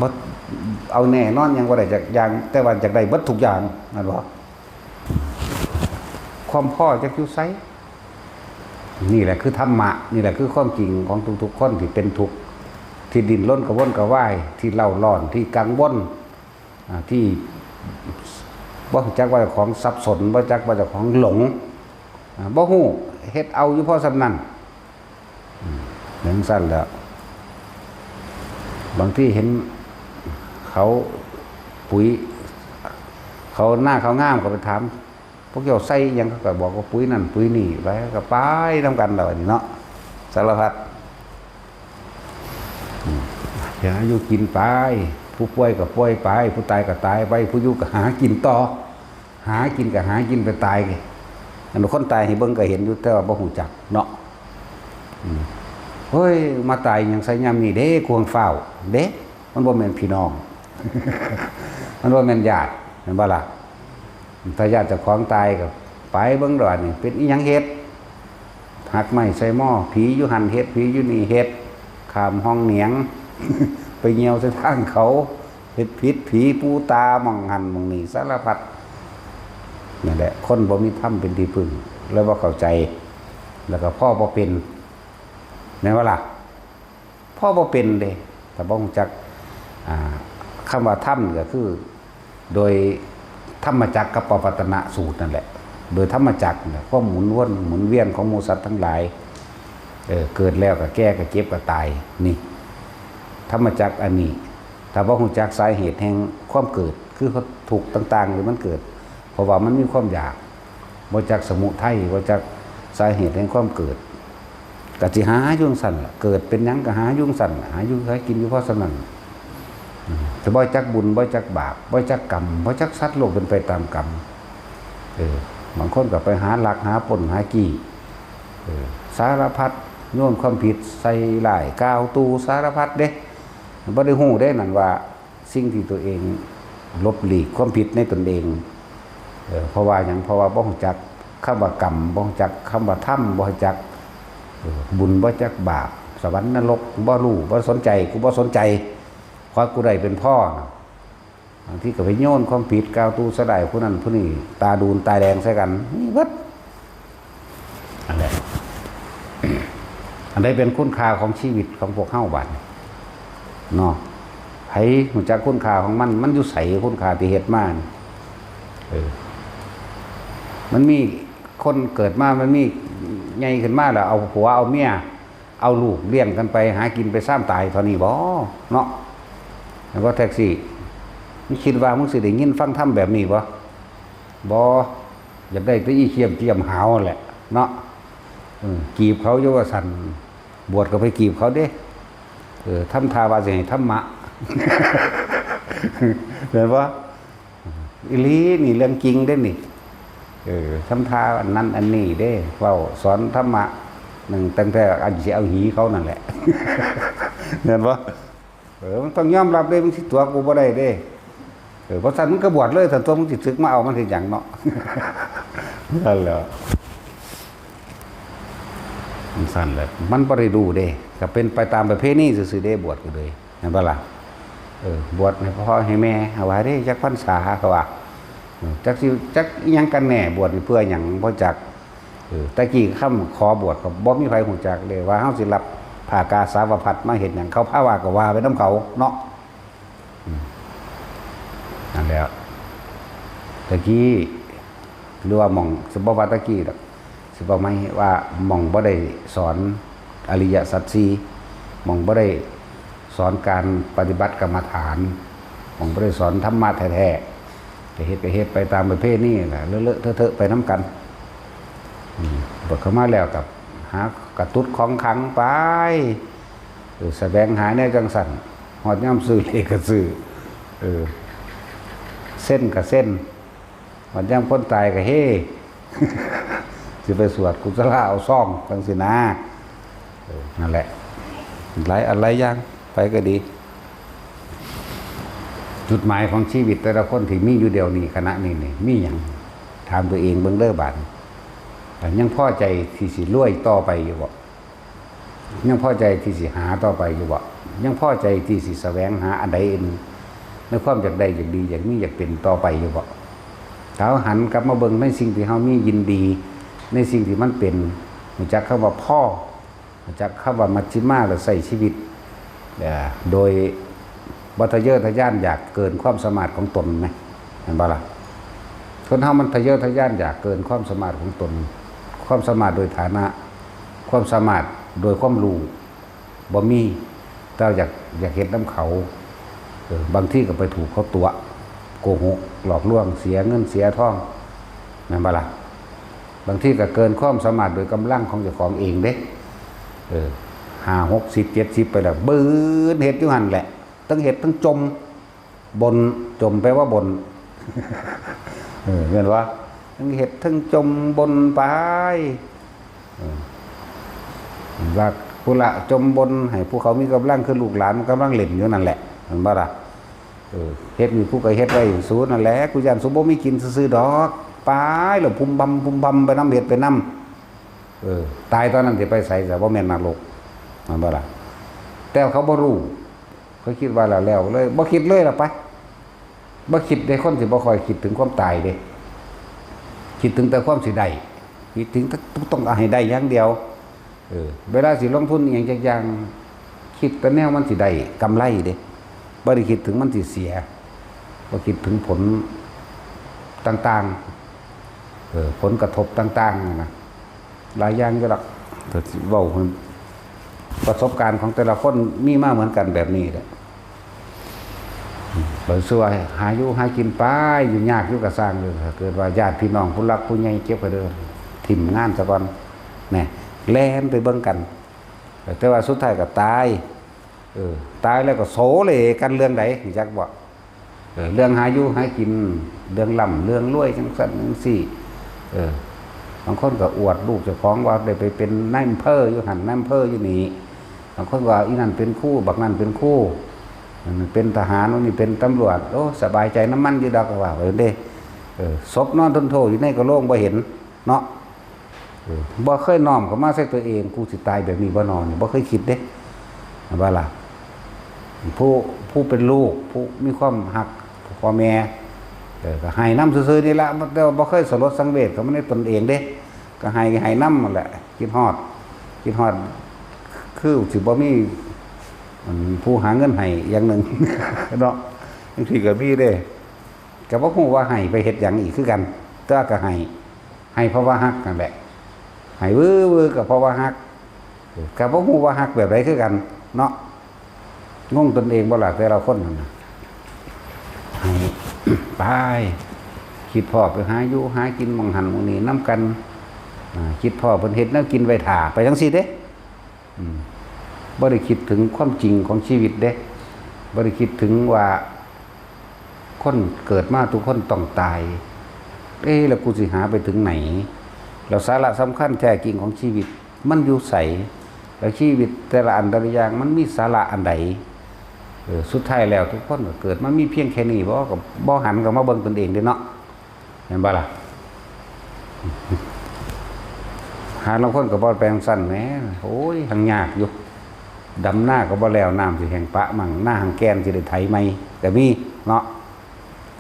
บ่ เอาแน่นอนหยังบ่ได้จักอย่าง แต่ว่าอยากได้เบิดทุกอย่าง แม่นบ่ ความพอจักอยู่ไส นี่แหละคือธรรมะ นี่แหละคือความจริงของทุกๆคนที่เป็นทุกข์ ที่ดิ้นรนกระวนกระวาย ที่เร่าร้อน ที่กังวล อ่า ที่บ่รู้จักว่าเจ้าของสับสน บ่รู้จักว่าเจ้าของหลง อ่า บ่ฮู้ เฮ็ดเอาอยู่พอส่ำนั้น อืม จั่งซั้นแหล้ว บางทีเห็นเขาปุ๋ย เขาหน้าเขางามก็ไปถาม พวกเจ้าใส่อิหยัง เขาก็บอกว่าปุ๋ยนั่นปุ๋ยนี่ ไปก็ไปนำกันแล้วนี่เนาะ สารพัด อืม หาอยู่กินไป ผู้ป่วยก็ป่วยไป ผู้ตายก็ตายไป ผู้อยู่ก็หากินต่อ หากินก็หากินไปตาย อันคนตายให้เบิ่งก็เห็นอยู่ แต่ว่าบ่ฮู้จักเนาะ อืม เฮ้ย มาตายหยังใส่ยามนี้เด้ ควงฟ้าวเด้ มันบ่แม่นพี่น้อง มันบ่แม่นญาติ แม่นบ่ล่ะ ถ้าญาติเจ้าของตายก็ไปเบิ่งดอกนี่ เป็นอิหยังเฮ็ด หักไม้ใส่หม้อ ผีอยู่หั่นเฮ็ด ผีอยู่นี่เฮ็ด ข้ามห้องเหนียง ไปเหี่ยวใส่ทางเขา เฮ็ดผิดผีปูตาหม่องหั่นหม่องนี่ สารพัด นั่นแหละ คนบ่มีธรรมเป็นที่พึ่ง แล้วบ่เข้าใจ แล้วก็พ้อบ่เป็น แม่นบ่ล่ะ พ้อบ่เป็นเด้ ถ้าบ่ฮู้จัก อ่า คำว่าธรรมก็คือ โดยธรรมจักรกับปวัตตนสูตรนั่นแหละ โดยธรรมจักรเนี่ย ความหมุนวนหมุนเวียนของหมู่สัตว์ทั้งหลาย เออ เกิดแล้วก็แก่ก็เจ็บก็ตาย นี่ ธรรมจักรอันนี้ ถ้าบ่ฮู้จักสาเหตุแห่งความเกิด คือทุกข์ต่างๆที่มันเกิด เพราะว่ามันมีความอยาก บ่จักสมุทัย บ่จักสาเหตุแห่งความเกิด ก็สิหาอยู่จั่งซั้นล่ะ เกิดเป็นหยังก็หาอยู่จั่งซั้นล่ะ หาอยู่หากินอยู่เพราะฉะนั้น อืม แต่บ่จักบุญ บ่จักบาป บ่จักกรรม บ่จักสัตว์โลกเป็นไปตามกรรม เออ บางคนก็ไปหาลักหาปล้นหาจี้ เออ สารพัด โยนความผิดใส่ร้ายกล่าวตู่สารพัดเด้ บ่ได้ฮู้เด้นั่นว่า สิ่งที่ตัวเองหลบหลีกความผิดในตนเอง เออ เพราะว่าหยัง เพราะว่าบ่ฮู้จักคำว่ากรรม บ่ฮู้จักคำว่าธรรม บ่ฮู้จัก เออ บุญ บ่จักบาป สวรรค์นรก บ่ฮู้ บ่สนใจ กูบ่สนใจ ขอกูได้เป็นพ้อนะ บางทีก็ไปโยนความผิดกล่าวตู่ใส่ร้ายผู้นั้นผู้นี้ ตาดูนตาแดงใส่กัน มีเบิด อันใด อันใดเป็นคุณค่าของชีวิตของพวกเฮาบัดนี้เนาะ ไผฮู้จักคุณค่าของมัน มันอยู่ไสคุณค่าที่เฮ็ดมานี่ เออ มันมีคนเกิดมา มันมีใหญ่ขึ้นมาแล้ว เอาผัวเอาเมีย เอาลูกเลี้ยงกันไป หากินไปซ่ามตายเท่านี้บ่เนาะ แล้วก็แท็กซี่ มึงคิดว่ามึงสิได้ยินฟังธรรมแบบนี้บ่ บ่ อยากได้แต่อีเขี้ยมเจียมหาวแหละเนาะ เออ กีบเขาอยู่ว่าซั่น บวชก็ไปกีบเขาเด้ เออ ทำท่าว่าสิให้ธรรมะ เห็นบ่ อีหลีนี่เรื่องจริงเด้นี่ เออ ทำท่าอันนั้นอันนี้เด้ เว้าสอนธรรมะ นั่นตั้งแต่อันสิเอาหีเขานั่นแหละ เห็นบ่ เออ มันต้องยอมรับเด้ มึงสิตั๋วกูบ่ได้เด้ เออ เพราะฉะนั้นมึงก็บวชเลย ถ้าตั๋วมึงสิสึกมาเอามันเฮ็ดหยังเนาะ นั่นแหละ มันซั่นแหละ มันบ่ได้รู้เด้ ก็เป็นไปตามประเพณีซื่อๆเด้ บวชก็เลย เห็นบ่ล่ะ เออ บวชให้พ่อให้แม่ เอาว่าเด้ จักพรรษา เขาว่า เออ จักสิ จักอิหยังกันแน่ บวชนี่เพื่อหยัง บ่จัก เออ แต่กี้คำขอบวชก็บ่มีใครฮู้จักเลย ว่าเฮาสิรับผ้ากาสาวพัสตร์มาเฮ็ดหยัง เขาพาว่าก็ว่าไปนำเขาเนาะ อืม นั่นแหละ ตะกี้ หรือว่าหม่อง สิบ่ว่าตะกี้ดอก สิบ่ไม่ว่าหม่องบ่ได้สอนอริยสัจสี่ หม่องบ่ได้สอนการปฏิบัติกรรมฐาน หม่องบ่ได้สอนธรรมะแท้ๆ ก็เฮ็ดก็เฮ็ดไปตามประเพณีนั่นแหละ เลอะๆเทอะๆไปนำกัน อืม บวชเข้ามาแล้วก็หากระตุดของขลังไป เออ แสวงหาแนวจั่งซั้น ฮอดยามซื้อเลขก็ซื้อ เออ เซ็นก็เซ็น ฮอดยามคนตายก็เฮ สิไปสวดกุศลาเอาซองจั่งซี้นะ เออ นั่นแหละ หลายอันหลายอย่าง ไปก็ดี จุดหมายของชีวิตแต่ละคนที่มีอยู่เดี๋ยวนี้ ขณะนี้นี่ มีหยัง ถามตัวเองเบิ่งเด้อบาดนี้ ยังพอใจที่สิรวยต่อไปอยู่บ่ ยังพอใจที่สิหาต่อไปอยู่บ่ ยังพอใจที่สิแสวงหาอันใดอันหนึ่ง ในความอยากได้อยากดีอยากมีอยากเป็นต่อไปอยู่บ่ ถ้าเฮาหันกลับมาเบิ่งในสิ่งที่เฮามียินดี ในสิ่งที่มันเป็น รู้จักคำว่าพอ รู้จักคำว่ามัชฌิมา และใช้ชีวิต เอ่อ โดยบ่ทะเยอทะยานอยากเกินความสามารถของตนนะ เห็นบ่ล่ะ คนเฮามันทะเยอทะยานอยากเกินความสามารถของตน ความสามารถโดยฐานะ ความสามารถโดยความรู้ บ่มี แต่อยาก อยากเฮ็ดนำเขา เออ บางทีก็ไปถูกเขาตั๋ว โกหก หลอกลวง เสียเงินเสียทอง แม่นบ่ล่ะ บางทีก็เกินความสามารถโดยกำลังของเจ้าของเองเด้ เออ ห้า หกสิบ เจ็ดสิบ ไปแล้ว บืนเฮ็ดอยู่หั่นแหละ ทั้งเฮ็ดทั้งจ่ม บ่น จ่มแปลว่าบ่น เออ แม่นบ่ ทั้งเฮ็ดทั้งจ่มบ่นไป เออ ว่าพุ้นละจ่มบ่นให้ผู้เขามีกำลัง คือลูกหลานมันกำลังเล่นอยู่นั่นแหละ แม่นบ่ล่ะ เออ เฮ็ดนี่กูก็เฮ็ดไว้ให้สูนั่นแหละ กูย้านสูบ่มีกินซื่อๆดอก ไปแล้วพุมพำพุมพำไปนำ เฮ็ดไปนำ เออ ตายตอนนั้นสิไปไส แต่บ่แม่นนรก แม่นบ่ล่ะ แต่เขาบ่รู้ เขาคิดว่าแล้วแล้วเลย บ่คิดเลยล่ะไป บ่คิดเด้ คนสิบ่ค่อยคิดถึงความตายเด้ คิดถึงแต่ความสิได้ คิดถึงแต่ต้องเอาให้ได้อย่างเดียว เออ เวลาสิลงทุนอีหยังจักอย่าง คิดแต่แนวมันสิได้กำไรเด้ บ่ได้คิดถึงมันสิเสีย บ่คิดถึงผลต่างๆ เออ ผลกระทบต่างๆ นั่นนะ หลายอย่างอยู่ดอก แต่สิเว้าให้ ประสบการณ์ของแต่ละคนมีมาเหมือนกันแบบนี้แหละ บางส่วนหาอยู่หากินไป อยู่ยากอยู่กะซ่างเลย ถ้าเกิดว่าญาติพี่น้องผู้หลักผู้ใหญ่เจ็บกะเด้อ ถิ่มงานซะก่อน แหน่ แล่นไปเบิ่งกัน แต่ว่าสุดท้ายก็ตาย เออ ตายแล้วก็โสเลกันเรื่องใด รู้จักบ่ เออ เรื่องหาอยู่หากิน เรื่องร่ำเรื่องรวยจังซั่นจังซี่ เออ บางคนก็อวดลูกเจ้าของว่าได้ไปเป็นนายอำเภออยู่หั่น นายอำเภออยู่นี่ บางคนว่าอีนั่นเป็นครู บักนั่นเป็นครู อันนั้นเป็นทหาร อันนี้เป็นตำรวจ โอ้ สบายใจนำมันอยู่ดอก ก็ว่าไปเด้ เออ ศพนอนทนโทษอยู่ในกะโหลกบ่เห็นเนาะ เออ บ่เคยน้อมเข้ามาใส่ตัวเอง กูสิตายแบบนี้บ่นอน บ่เคยคิดเด้ ว่าล่ะ ผู้ ผู้เป็นลูก ผู้มีความฮักพ่อแม่ เออ ก็ให้นำซื่อๆนี่ละ แต่ว่าบ่เคยสลดสังเวชเข้ามาในตนเองเด้ ก็ให้ ให้นำนั่นแหละ คิดฮอด คิดฮอด คือสิบ่มี อัน ผู้หาเงินให้อย่างหนึ่ง เนาะ จังซี่ก็มีเด้ ก็บ่ฮู้ว่าให้ไปเฮ็ดหยังอีกคือกัน แต่ว่าก็ให้ ให้เพราะว่าฮักนั่นแหละ ให้วื้อๆก็เพราะว่าฮัก ก็บ่ฮู้ว่าฮักแบบใดคือกันเนาะ งงตนเองบ่ล่ะแต่ละคนนั่นน่ะ ให้ ไป คิดพ้อไปหาอยู่หากินหม่องหั่นหม่องนี่นำกัน อ่า คิดพ้อเพิ่นเฮ็ดแนวกินไว้ท่า ไปจังซี่เด้ อืม บ่ได้คิดถึงความจริงของชีวิตเด้ บ่ได้คิดถึงว่า คนเกิดมาทุกคนต้องตาย เอ๊ะ แล้วกูสิหาไปถึงไหน แล้วสาระสำคัญแท้จริงของชีวิตมันอยู่ไส แล้วชีวิตแต่ละอันแต่ละอย่างมันมีสาระอันใด เออ สุดท้ายแล้วทุกคนก็เกิดมามีเพียงแค่นี้บ่ ก็บ่หันเข้ามาเบิ่งตนเองเด้เนาะ แม่นบ่ล่ะ หาลางคนก็บ่แปลงสั้นแหม โอ้ย หังยากอยู่ ดำนาก็บ่แล้ว น้ำสิแห้งปะมั่ง นาหังแก่นสิได้ไถใหม่ ก็มีเนาะ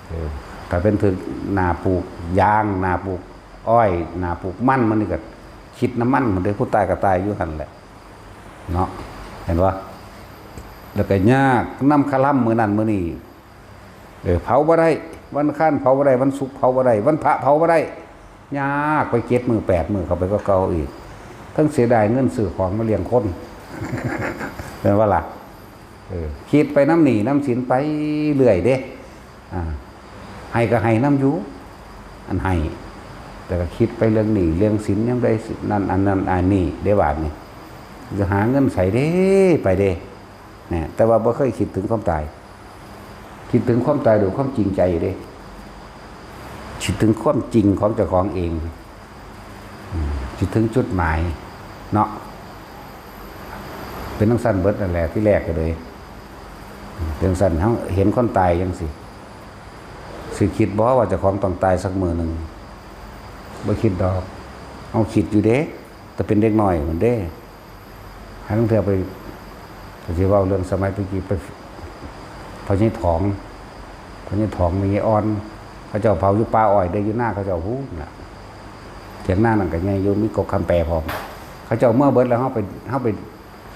เออ ถ้าเป็นถึงหน้าปลูกยาง หน้าปลูกอ้อย หน้าปลูกมัน มันนี่ก็คิดนำมัน มันได้ผู้ตายก็ตายอยู่หั่นแหละ เนาะ เห็นบ่ แล้วก็ยากนำคาร่ำมื้อนั้นมื้อนี้ เออ เผาบ่ได้ วันอังคารเผาบ่ได้ วันศุกร์เผาบ่ได้ วันพระเผาบ่ได้ ยากไปเจ็ดมื้อแปดมื้อเข้าไปกว่าเก่าอีก ทั้งเสียดายเงินซื้อของมาเลี้ยงคน แม่นบ่ล่ะ เออ คิดไปนำหนี้นำสินไปเรื่อยเด้ อ่า ให้ก็ให้นำอยู่ อันให้ แต่ก็คิดไปเรื่องหนี้เรื่องสิน ยามใดสินั่น อันนั้น อันนี้ เด้บาดนี้ จะหาเงินใสเด้ ไปเด้ เนี่ย แต่ว่าบ่เคยคิดถึงความตาย คิดถึงความตายโดยความจริงใจเด้ คิดถึงความจริงของเจ้าของเอง อืม คิดถึงจุดหมาย เนาะ เป็นจั่งซั้นเบิดนั่นแหละ ที่แรกก็เลย เป็นจั่งซั้น เฮาเห็นคนตายจั่งซี้ สิคิดบ่ว่าเจ้าของต้องตายสักมื้อหนึ่ง บ่คิดดอก เฮาคิดอยู่เด้ แต่เป็นเด็กน้อยพู้นเด้ หาลางเทื่อไป ก็สิเว้าเรื่องสมัยตะกี้ไป พ่อใหญ่ถอง พ่อใหญ่ถอง แม่ใหญ่อ่อน เขาเจ้าเผาอยู่ป่าอ้อยเด้ อยู่นาเขาเจ้าพู้นน่ะ เถียงนานั่นก็ใหญ่อยู่ มีกกคำแปพร้อม เขาเจ้าเมือเบิดแล้ว เฮาไป เฮาไป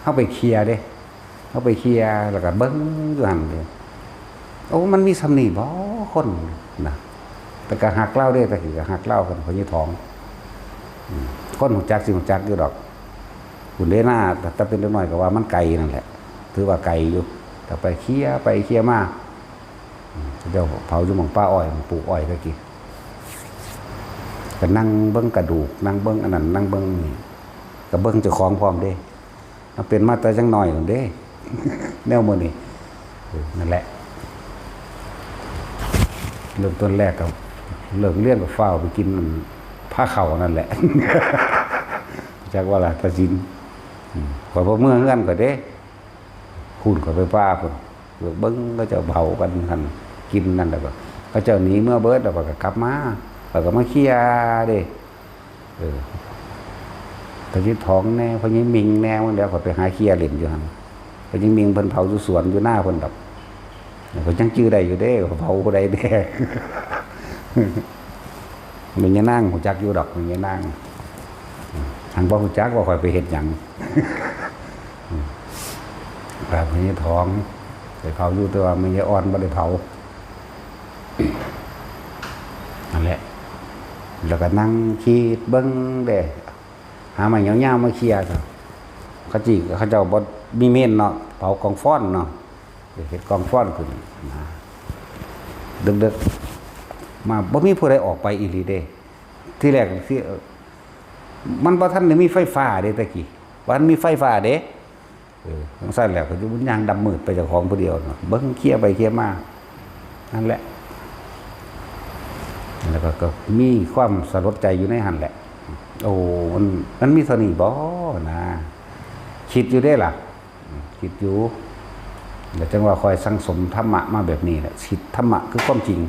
เฮาไปเคลียร์เด้ เฮาไปเคลียร์ แล้วก็เบิ่งอยู่หั่นเด้ โอ้ มันมีส่ำนี้บ่ คนนะ แต่ก็ฮักลาวเด้ แต่กี้ก็ฮักลาวกัน พ่อใหญ่ถอง อืม คนฮู้จักสิฮู้จักอยู่ดอก พุ้นเด้นา แต่แต่เป็นเด็กน้อยก็ว่ามันไกลนั่นแหละ ถือว่าไกลอยู่ แต่ไปเคลียร์ไปเคลียร์มา อืม เจ้าเผาอยู่หม่องป่าอ้อย หม่องปลูกอ้อยตะกี้ ก็นั่งเบิ่งกระดูก นั่งเบิ่งอันนั้น นั่งเบิ่งนี่ ก็เบิ่งเจ้าของพร้อมเด้ มันเป็นมาแต่ยังน้อยนั่นเด้ แนวมื้อนี้ เออ นั่นแหละ เริ่มต้นแรกก็เลิกเรียนก็ฟ้าวไปกินผ้าเข้านั่นแหละ จักว่าล่ะ ตาสิน อืม ข้อยบ่เมือเฮือนข้อยเด้ พู้นข้อยไปป่าพู้น เบิ่งเขาเจ้าเผากันหั่น กินนั่นแล้วก็ เขาเจ้าหนีเมือเบิด แล้วข้อยก็กลับมา ข้อยก็มาเคลียร์เด้ เออ พ่อใหญ่ทองแหน่ พ่อใหญ่มิงแหน่ บางเทื่อข้อยไปหาเคลียร์เล่นอยู่หั่น พ่อใหญ่มิงเพิ่นเผาอยู่สวนอยู่นาเพิ่นดอก ข้อยยังจื่อได้อยู่เด้ เผาผู้ใดแหน่ แม่ยายนางฮู้จักอยู่ดอก แม่ยายนาง หังบ่ฮู้จักว่าข้อยไปเฮ็ดหยัง ครับ แม่ยายทองไปเผาอยู่ แต่ว่าแม่ยายอ่อนบ่ได้เผา นั่นแหละ แล้วก็นั่งคิดเบิ่งเด้ หาไม้ยาวๆมาเคลียร์ซะ เขาจิ เขาเจ้าบ่มีเมนเนาะ เผากองฟอนเนาะ เฮ็ดกองฟอนขึ้นนะ ดึกๆ มาบ่มีผู้ใดออกไปอีหลีเด้ ทีแรกสิ มันบ่ทันได้มีไฟฟ้าเด้ แต่กี้บ่ทันมีไฟฟ้าเด้ เออ จั่งซั้นแหละ ก็อยู่ย่างดำมืดไปเจ้าของผู้เดียวเนาะ เบิ่งเคลียร์ไปเคลียร์มา นั่นแหละ แล้วก็ ก็มีความสลดใจอยู่ในหั่นแหละ โอ้ มัน มันมีเท่านี้บ่นะ คิดอยู่เด้ล่ะ คิดอยู่ แล้วจั่งว่าค่อยสั่งสมธรรมะมาแบบนี้แหละ คิดธรรมะคือความจริง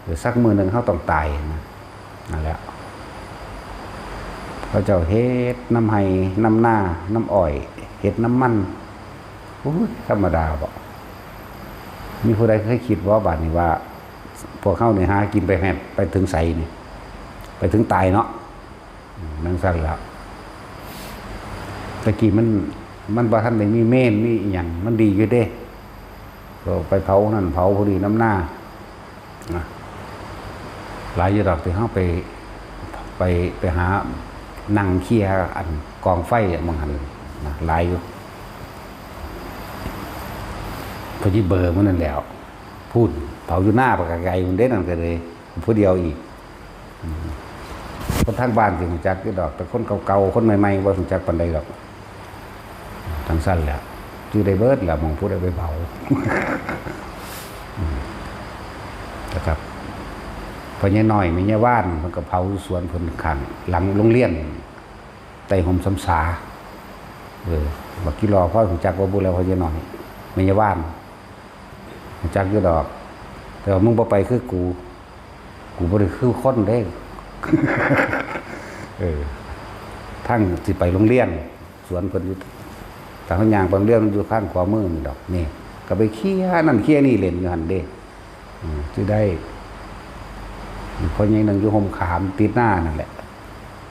เดี๋ยวสักมื้อหนึ่งเฮาต้องตายนะ นั่นแหละ เขาเจ้าเฮ็ดนำไฮ่นำนานำอ้อย เฮ็ดนำมัน โอ้ย ธรรมดาบ่ มีผู้ใดเคยคิดบ่บาดนี้ว่า พวกเฮานี่หากินไปแฮด ไปถึงไสนี่ ไปถึงตายเนาะ อืม จั่งซั้นล่ะ แต่กี้มัน มันบ่ทันได้มีเมนมีอิหยัง มันดีอยู่เด้ ก็ไปเผานั่นเผาผู้นี้นำนา นะ หลายอยู่ดอกที่เฮาไป ไป ไปหานั่งเคลียร์อันกองไฟอะ หม่องหั่นนะ หลายอยู่ พอดีเบอร์มันนั่นแหล้ว พู้น เผาอยู่นาปากกะไก่พุ้นเด้ นั่นก็เลย ผู้เดียวอีก อืม คนทางบ้านสิฮู้จักอยู่ดอก แต่คนเก่าๆ คนใหม่ๆ บ่ฮู้จักปานใดดอก จั่งซั้นแหละ จื่อได้เบิดแหละ หม่องผู้ใดไปเผา อืม นะครับ พ่อใหญ่น้อย แม่ใหญ่ว่าน เพิ่นก็เผาอยู่สวนเพิ่นข้างหลังโรงเรียน ใต้ฮ่มสำสา เออ บักกี้รอ พอฮู้จักบ่บุแล้ว พ่อใหญ่น้อย แม่ใหญ่ว่าน ฮู้จักอยู่ดอก แต่ว่ามึงบ่ไปคือกู กูบ่ได้คือคนเด้ เออ ทางสิไปโรงเรียน สวนเพิ่นอยู่ ทางย่างไปโรงเรียนมันอยู่ข้างขวามือนี่ดอก นี่ ก็ไปเคลียร์นั่นเคลียร์นี่เล่นอยู่หั่นเด้ อืม สิได้ พ่อใหญ่นั่งอยู่ฮ่มขามติดนานั่นแหละ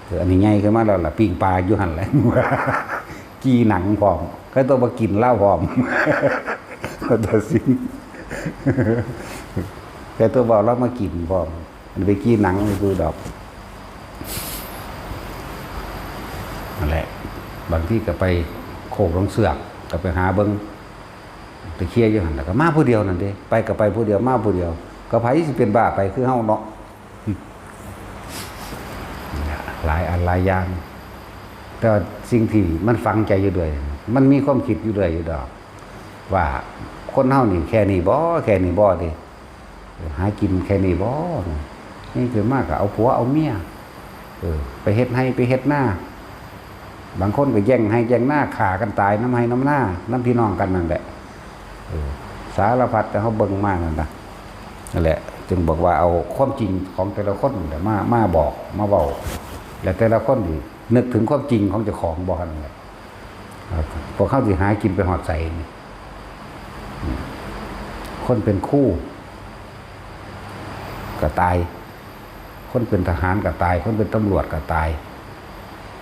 เออ อันนี้ใหญ่ขึ้นมาแล้วล่ะ ปิ้งปลาอยู่หั่นแหละ จี่หนังพร้อม ใครตัวมากินเหล้าพร้อม ก็ตัดสิน ใครตัวบอกเรามากินพร้อม มันไปจี่หนังไปดูดอก นั่นแหละ บางทีก็ไปโคกหนองเสือก ก็ไปหาเบิ่ง ไปเคลียร์อยู่หั่น แล้วก็มาผู้เดียวนั่นเด้ ไปก็ไปผู้เดียว มาผู้เดียว ก็ไผสิเป็นบ้าไปคือเฮาเนาะ หลายอันหลายอย่าง แต่ว่าสิ่งที่มันฝังใจอยู่เรื่อย มันมีความคิดอยู่เรื่อยอยู่ดอก ว่าคนเฮานี่แค่นี้บ่ แค่นี้บ่เด้ หากินแค่นี้บ่ นี่คือมากก็เอาผัวเอาเมีย เออ ไปเฮ็ดไฮ่ไปเฮ็ดนา บางคนก็แย่งไฮ่แย่งนา ฆ่ากันตายนำไฮ่นำนา นำพี่น้องกันนั่นแหละ เออ สารพัดที่เฮาเบิ่งมานั่นนะ นั่นแหละ จึงบอกว่าเอาความจริงของแต่ละคนนี่แหละมา มาบอก มาเว้า และแต่ละคนนี่นึกถึงความจริงของเจ้าของบ่หั่นแหละ พวกเฮาสิหากินไปฮอดไสนี่ อืม คนเป็นครูก็ตาย คนเป็นทหารก็ตาย คนเป็นตำรวจก็ตาย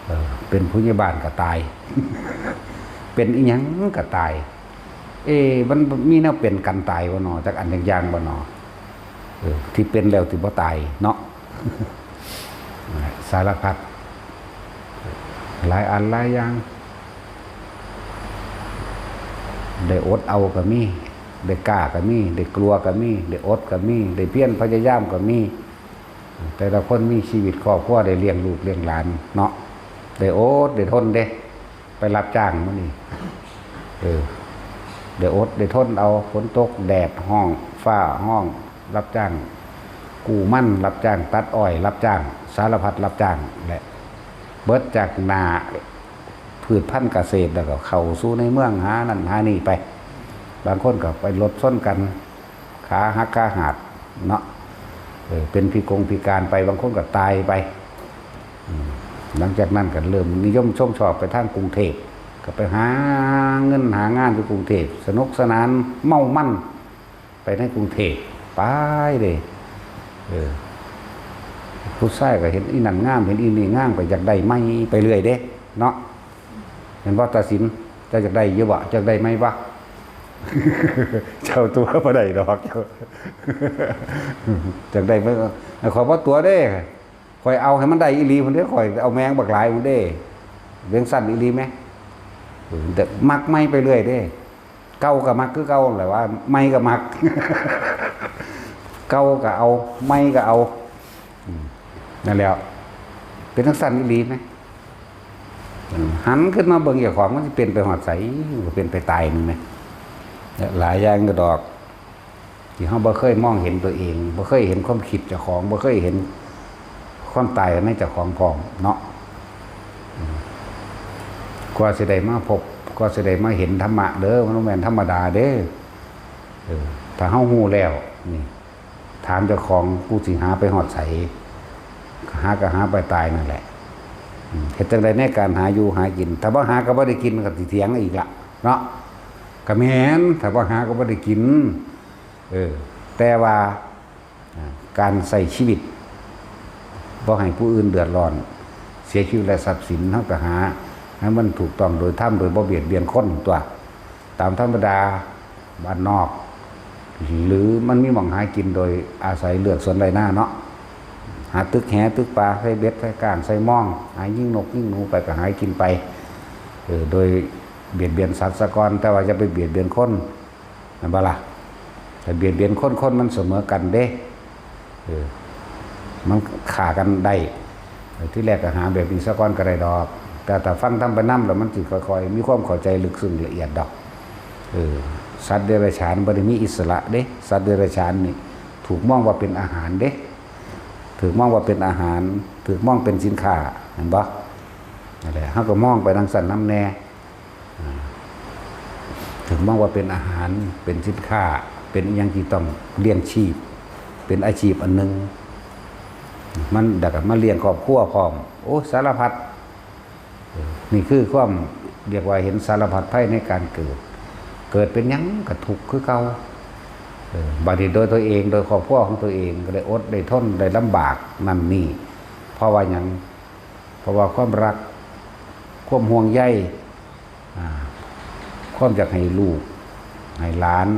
เออ เป็นผู้ใหญ่บ้านก็ตาย เป็นอิหยังก็ตาย เอ๊ะ มันมีแนวเป็นกันตายบ่หนอ จักอันจักอย่างบ่หนอ เออ ที่เป็นแล้วที่บ่ตายเนาะ สารพัด หลายอันหลายอย่าง ได้อดเอาก็มี ได้กล้าก็มี ได้กลัวก็มี ได้อดก็มี ได้เพียรพยายามก็มี แต่ละคนมีชีวิตครอบครัว ได้เลี้ยงลูกเลี้ยงหลานเนาะ ได้อดได้ทนเด้ ไปรับจ้างมื้อนี้ เออ ได้อดได้ทนเอา ฝนตกแดดฮ้อนฟ้าฮ้อน รับจ้างกู้มัน รับจ้างตัดอ้อย รับจ้างสารพัดรับจ้างแหละ เบิดจากหน้า พืชพันธุ์เกษตร แล้วก็เข้าสู่ในเมือง หานั่นหานี่ไป บางคนก็ไปรถชนกัน ขาหักขาหักเนาะ เออ เป็นพิกงพิการไป บางคนก็ตายไป อืม หลังจากนั้นก็เริ่มนิยมชมชอบไปทางกรุงเทพฯ ก็ไปหาเงินหางานอยู่กรุงเทพฯ สนุกสนานเมามันไปในกรุงเทพฯ ไปเลย เออ ผู้ชายก็เห็นอีนั่นงาม เห็นอีนี่งาม ก็อยากได้ใหม่ไปเรื่อยเด้ เนาะ เห็นบ่ ตาสิน เจ้าอยากได้อยู่บ่ อยากได้ใหม่บ่ เจ้าตั๋วบ่ได้ดอก เจ้า อยากได้ใหม่ ข้อยบ่ตั๋วเด้ ข้อยเอาให้มันได้อีหลีพุ้นเด้ ข้อยเอาแมงบักหลายพุ้นเด้ เรื่องสั้นอีหลีไหม เออ แต่มักใหม่ไปเรื่อยเด้ เก่าก็มักคือเก่าแหละว่า ใหม่ก็มัก เก่าก็เอา ใหม่ก็เอา อืม นั่นแหละ เป็นจั่งซั้นอีหลีไหม อืม หันขึ้นมาเบิ่งเจ้าของ มันสิเป็นไปฮอดไส มันก็เป็นไปตายนี่ไหม หลายอย่างก็ดอก ที่เฮาบ่เคยมองเห็นตัวเอง บ่เคยเห็นความคิดเจ้าของ บ่เคยเห็นความตายในเจ้าของพร้อมเนาะ อืม กว่าสิได้มาพบ กว่าสิได้มาเห็นธรรมะเด้อ มันบ่แม่นธรรมดาเด้อ เออ ถ้าเฮาฮู้แล้ว นี่ ถามเจ้าของ กูสิหาไปฮอดไส หาก็หาไปตายนั่นแหละ อืม เฮ็ดจั่งใดในการหาอยู่หากิน ถ้าบ่หาก็บ่ได้กิน ก็สิเถียงอีกละเนาะ ก็แม่น ถ้าบ่หาก็บ่ได้กิน เออ แต่ว่า อ่า การใช้ชีวิต บ่ให้ผู้อื่นเดือดร้อน เสียชีวิตและทรัพย์สิน เฮาก็หาให้มันถูกต้องโดยธรรม โดยบ่เบียดเบียนคนตั๊ว ตามธรรมดาบ้านนอก หรือมันมีหม่องหากินโดยอาศัยเลือกสวนไร่นาเนาะ หาตึกแหตึกปลา ใส่เบ็ด ใส่ก้าง ใส่มอง หายิงนกยิงหนูไปก็หากินไป เออ โดยเบียดเบียนสัตว์ซะก่อน แต่ว่าอย่าไปเบียดเบียนคน แม่นบ่ล่ะ ถ้าเบียดเบียนคน คนมันเสมอกันเด้ เออ มันฆ่ากันได้ เออ ที่แรกก็หาแบบนี้ซะก่อนก็ได้ดอก แต่ถ้าฟังธรรมไปนำแล้วมันสิค่อยๆ มีความเข้าใจลึกซึ้งละเอียดดอก เออ สัตว์เดรัจฉานบ่ได้มีอิสระเด้ สัตว์เดรัจฉานนี่ถูกมองว่าเป็นอาหารเด้ ถูกมองว่าเป็นอาหาร ถูกมองเป็นสินค้า แม่นบ่ นั่นแหละ เฮาก็มองไปจั่งซั้นนำแน่ อ่า ถูกมองว่าเป็นอาหาร เป็นสินค้า เป็นอิหยังที่ต้องเลี้ยงชีพ เป็นอาชีพอันหนึ่ง มัน แล้วก็มาเลี้ยงครอบครัวพร้อม โอ้ สารพัด เออ นี่คือความ เรียกว่าเห็นสารพัดภัยในการเกิด เกิดเป็นหยังก็ทุกข์คือเก่า เออ บัดนี้โดยตัวเอง โดยครอบครัวของตัวเอง ก็ได้อดได้ทน ได้ลำบากนั่นนี่ เพราะว่าหยัง เพราะว่าความรัก ความห่วงใย อ่า ความอยากให้ลูก ให้หลาน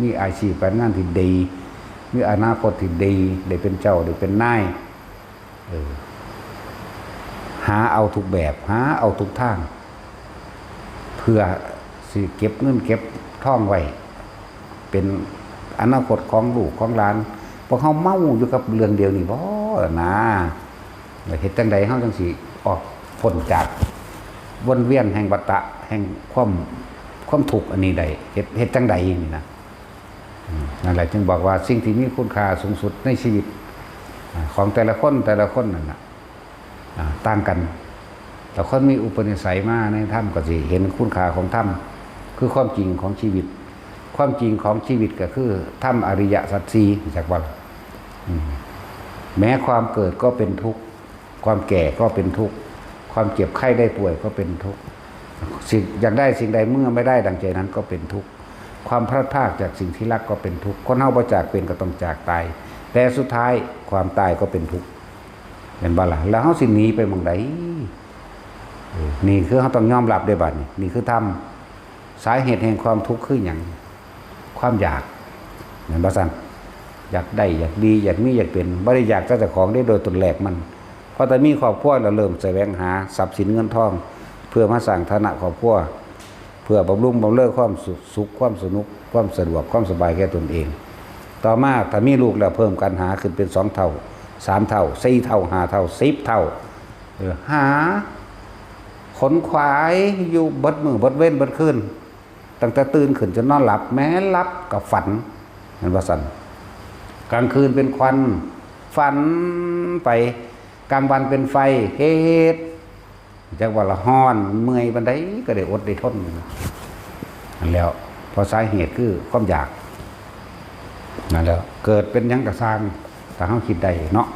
มีอาชีพการงานที่ดี มีอนาคตที่ดี ได้เป็นเจ้า ได้เป็นนาย เออ หาเอาทุกแบบ หาเอาทุกทาง เพื่อสิเก็บเงินเก็บทองไว้ เป็นอนาคตของลูกของหลาน พวกเฮาเมาอยู่กับเรื่องเดียวนี่บ่นะ เฮ็ดจั่งใดเฮาจั่งสิออกพ้นจากวนเวียนแห่งวัฏฏะ แห่งความ ความทุกข์อันนี้ได้ เฮ็ด เฮ็ดจั่งใดนี่นะ อืม นั่นแหละจึงบอกว่าสิ่งที่มีคุณค่าสูงสุดในชีวิต อ่า ของแต่ละคน แต่ละคนนั่นน่ะ อ่า ต่างกัน แต่คนมีอุปนิสัยมาในธรรมก็สิเห็นคุณค่าของธรรม คือความจริงของชีวิต ความจริงของชีวิตก็คือธรรมอริยสัจสี่ รู้จักบ่ล่ะ อืม แม้ความเกิดก็เป็นทุกข์ ความแก่ก็เป็นทุกข์ ความเจ็บไข้ได้ป่วยก็เป็นทุกข์ สิ่ง อยากได้สิ่งใดเมื่อไม่ได้ดังใจนั้นก็เป็นทุกข์ ความพลัดพรากจากสิ่งที่รักก็เป็นทุกข์ คนเฮาบ่จากเป็นก็ต้องจากตาย แต่สุดท้ายความตายก็เป็นทุกข์ แม่นบ่ล่ะ แล้วเฮาสิหนีไปหม่องใด เออ นี่คือเฮาต้องยอมรับเด้บัดนี้ นี่คือธรรม สาเหตุแห่งความทุกข์คือหยัง ความอยาก แม่นบ่ซั่น อยากได้ อยากดี อยากมี อยากเป็น บ่ได้อยากแต่เจ้าของเด้โดยตนแรกมัน พอแต่มีครอบครัวแล้วเริ่มแสวงหาทรัพย์สินเงินทอง เพื่อมาสร้างฐานะครอบครัว เพื่อบำรุงบำเรอความสุข ความสนุก ความสะดวก ความสบายแก่ตนเอง ต่อมาถ้ามีลูกแล้วเพิ่มการหาขึ้นเป็นสองเท่า สามเท่า สี่เท่า ห้าเท่า สิบเท่า เออ หาขนขวายอยู่เบิดมื้อเบิดเว็นเบิดคืน ตั้งแต่ตื่นขึ้นจนนอนหลับ แม้หลับก็ฝัน แม่นว่าซั่น กลางคืนเป็นควัน ฝันไป กลางวันเป็นไฟ เฮ็ด จักว่าละฮ้อนเมื่อยปานใดก็ได้อดได้ทน นั่นแหล้ว เพราะสาเหตุคือความอยาก นั่นแหล้ว เกิดเป็นหยังก็ซ่าง ถ้าเฮาคิดได้เนาะ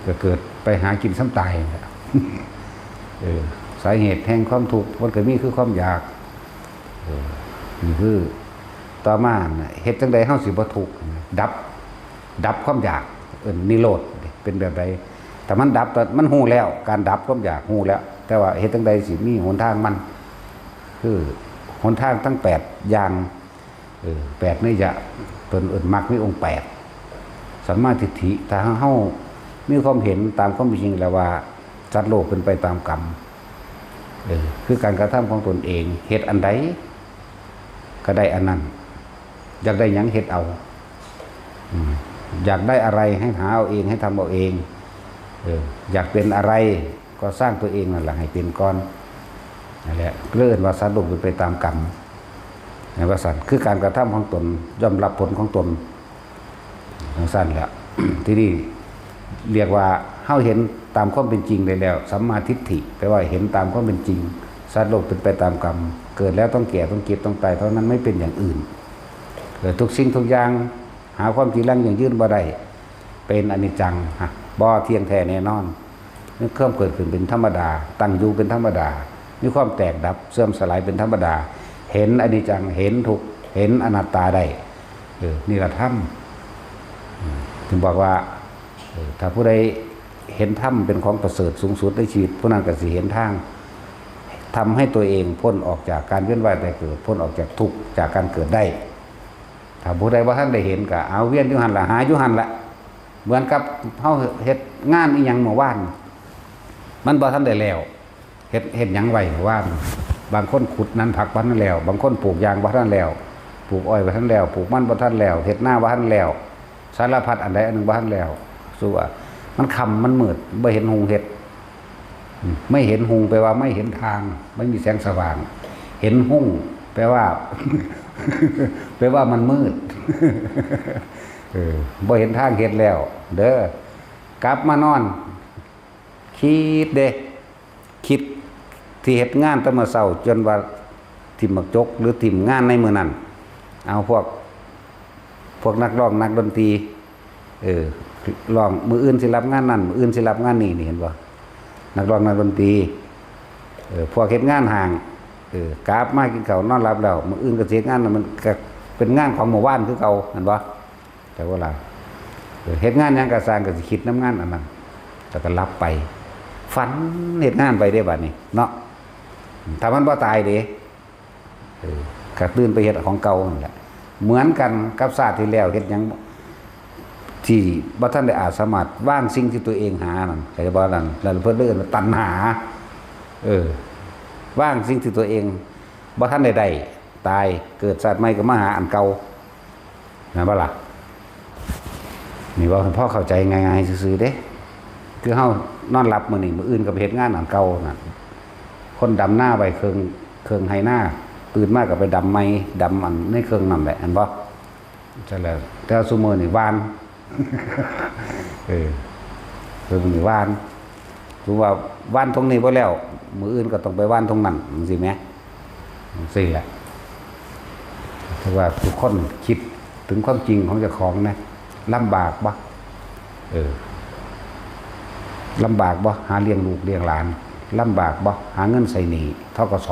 ก็เกิดไปหากินส่ำตายนั่นแหละ เออ สาเหตุแห่งความทุกข์มันก็มีคือความอยาก เออ นี่คือ ต่อมาน่ะ เฮ็ดจั่งใดเฮาสิบ่ทุกข์ ดับ ดับความอยาก เอิ้นนิโรธ เป็นแบบใด ถ้ามันดับ มันฮู้แล้ว การดับความอยากฮู้แล้ว แต่ว่าเฮ็ดจั่งใดสิมีหนทางมัน คือหนทางทั้งแปดอย่าง เออ แปดนัยยะ เพิ่นเอิ้นมรรคมีองค์แปด สัมมาทิฏฐิ ถ้าเฮามีความเห็นตามความเป็นจริงแล้วว่า สัตว์โลกเป็นไปตามกรรม เออ คือการกระทำของตนเอง เฮ็ดอันใดก็ได้อันนั้น อยากได้หยังเฮ็ดเอา อืม อยากได้อะไรให้หาเอาเอง ให้ทำเอาเอง เออ อยากเป็นอะไรก็สร้างตัวเองนั่นแหละให้เป็นก่อน นั่นแหละ เรียกว่าสัตว์โลกเป็นไปตามกรรม แม่นว่าซั่น คือการกระทำของตนย่อมรับผลของตน จั่งซั่นแหละ ที่นี่เรียกว่าเฮาเห็นตามความเป็นจริงได้แล้ว สัมมาทิฏฐิ แปลว่าเห็นตามความเป็นจริง สัตว์โลกเป็นไปตามกรรม เกิดแล้วต้องแก่ ต้องเจ็บ ต้องตาย เท่านั้น ไม่เป็นอย่างอื่น เกิดทุกสิ่งทุกอย่าง หาความจีรังยั่งยืนบ่ได้ เป็นอนิจจัง ฮะ บ่เที่ยงแท้แน่นอน มีความเกิดขึ้นเป็นธรรมดา ตั้งอยู่เป็นธรรมดา มีความแตกดับเสื่อมสลายเป็นธรรมดา เห็นอนิจจัง เห็นทุกข์ เห็นอนัตตาได้ เออ นี่ละธรรม อืม ถึงบอกว่า เออ ถ้าผู้ใดเห็นธรรมเป็นของประเสริฐสูงสุดในชีวิต ผู้นั้นก็สิเห็นทาง ทำให้ตัวเองพ้นออกจากการเวียนว่ายตายเกิด พ้นออกจากทุกข์จากการเกิดได้ ถ้าผู้ใดบ่ทันได้เห็นก็เอาเวียนอยู่หั่นล่ะ หาอยู่หั่นล่ะ เหมือนกับเฮาเฮ็ดงานอีหยังเมื่อวาน มันบ่ทันได้แล้ว เฮ็ด เฮ็ดหยังไว้เมื่อวาน บางคนขุดนั่นผักบ่ทันแล้ว บางคนปลูกยางบ่ทันแล้ว ปลูกอ้อยบ่ทันแล้ว ปลูกมันบ่ทันแล้ว เฮ็ดนาบ่ทันแล้ว สารพัดอันใดอันหนึ่งบ่ทันแล้ว สู้ว่ามันค่ำมันมืด บ่เห็นหุงเฮ็ด อืม ไม่เห็นหุงแปลว่าไม่เห็นทาง ไม่มีแสงสว่าง เห็นหุงแปลว่า แปลว่ามันมืด เออ บ่เห็นทางเฮ็ดแล้ว เด้อ กลับมานอน คิดเด้ คิดที่เฮ็ดงานแต่มื้อเช้าจนว่าถิ่มบักจกหรือถิ่มงานในมื้อนั้น เอาพวก พวกนักร้องนักดนตรี เออ ร้องมื้ออื่นสิรับงานนั่น มื้ออื่นสิรับงานนี่ นี่เห็นบ่ นักร้องนักดนตรี เออ พวกเฮ็ดงานห้าง เออ กลับมากินข้าวนอนหลับแล้ว มื้ออื่นก็สิเฮ็ดงานนั่น มันก็เป็นงานของเมื่อวานคือเก่า เห็นบ่ แต่ว่าล่ะ เออ เฮ็ดงานหยังก็ซ่างก็สิคิดนำงานอันนั้น แล้วก็หลับไป ฝันเฮ็ดงานไปเด้บัดนี้เนาะ ถ้ามันบ่ตายเด้ เออ ก็ตื่นไปเฮ็ดของเก่านั่นแหละ เหมือนกันกับชาติที่แล้วเฮ็ดหยังที่บ่ทันได้อาจสามารถวางสิ่งที่ตัวเองหานั่น เข้าใจบ่นั่น แล้วเพิ่นเลยเอิ้นว่าตัณหา เออ วางสิ่งที่ตัวเองบ่ทันได้ได้ ตาย เกิดชาติใหม่ก็มาหาอันเก่า แม่นบ่ล่ะ นี่เว้าให้พอเข้าใจง่ายๆซื่อๆเด้ คือเฮานอนหลับมื้อนี้ มื้ออื่นก็ไปเฮ็ดงานอันเก่านั่น คนดำนาไว้เครื่อง เครื่องไฮ่นา ตื่นมาก็ไปดำใหม่ ดำอันในเครื่องนั่นแหละ เห็นบ่ ใช่แล้ว แต่ซุมื้อนี่หว่าน เออ ซุมื้อนี่หว่าน ถือว่าหว่านตรงนี้บ่แล้ว มื้ออื่นก็ต้องไปหว่านตรงนั้น จั่งซี้แหม จั่งซี้แหละ ถือว่าทุกคนคิดถึงความจริงของเจ้าของนะ ลำบากบ่ เออ ลำบากบ่ หาเลี้ยงลูกเลี้ยงหลาน ลำบากบ่ หาเงินใส่หนี้ ธ.ก.ส.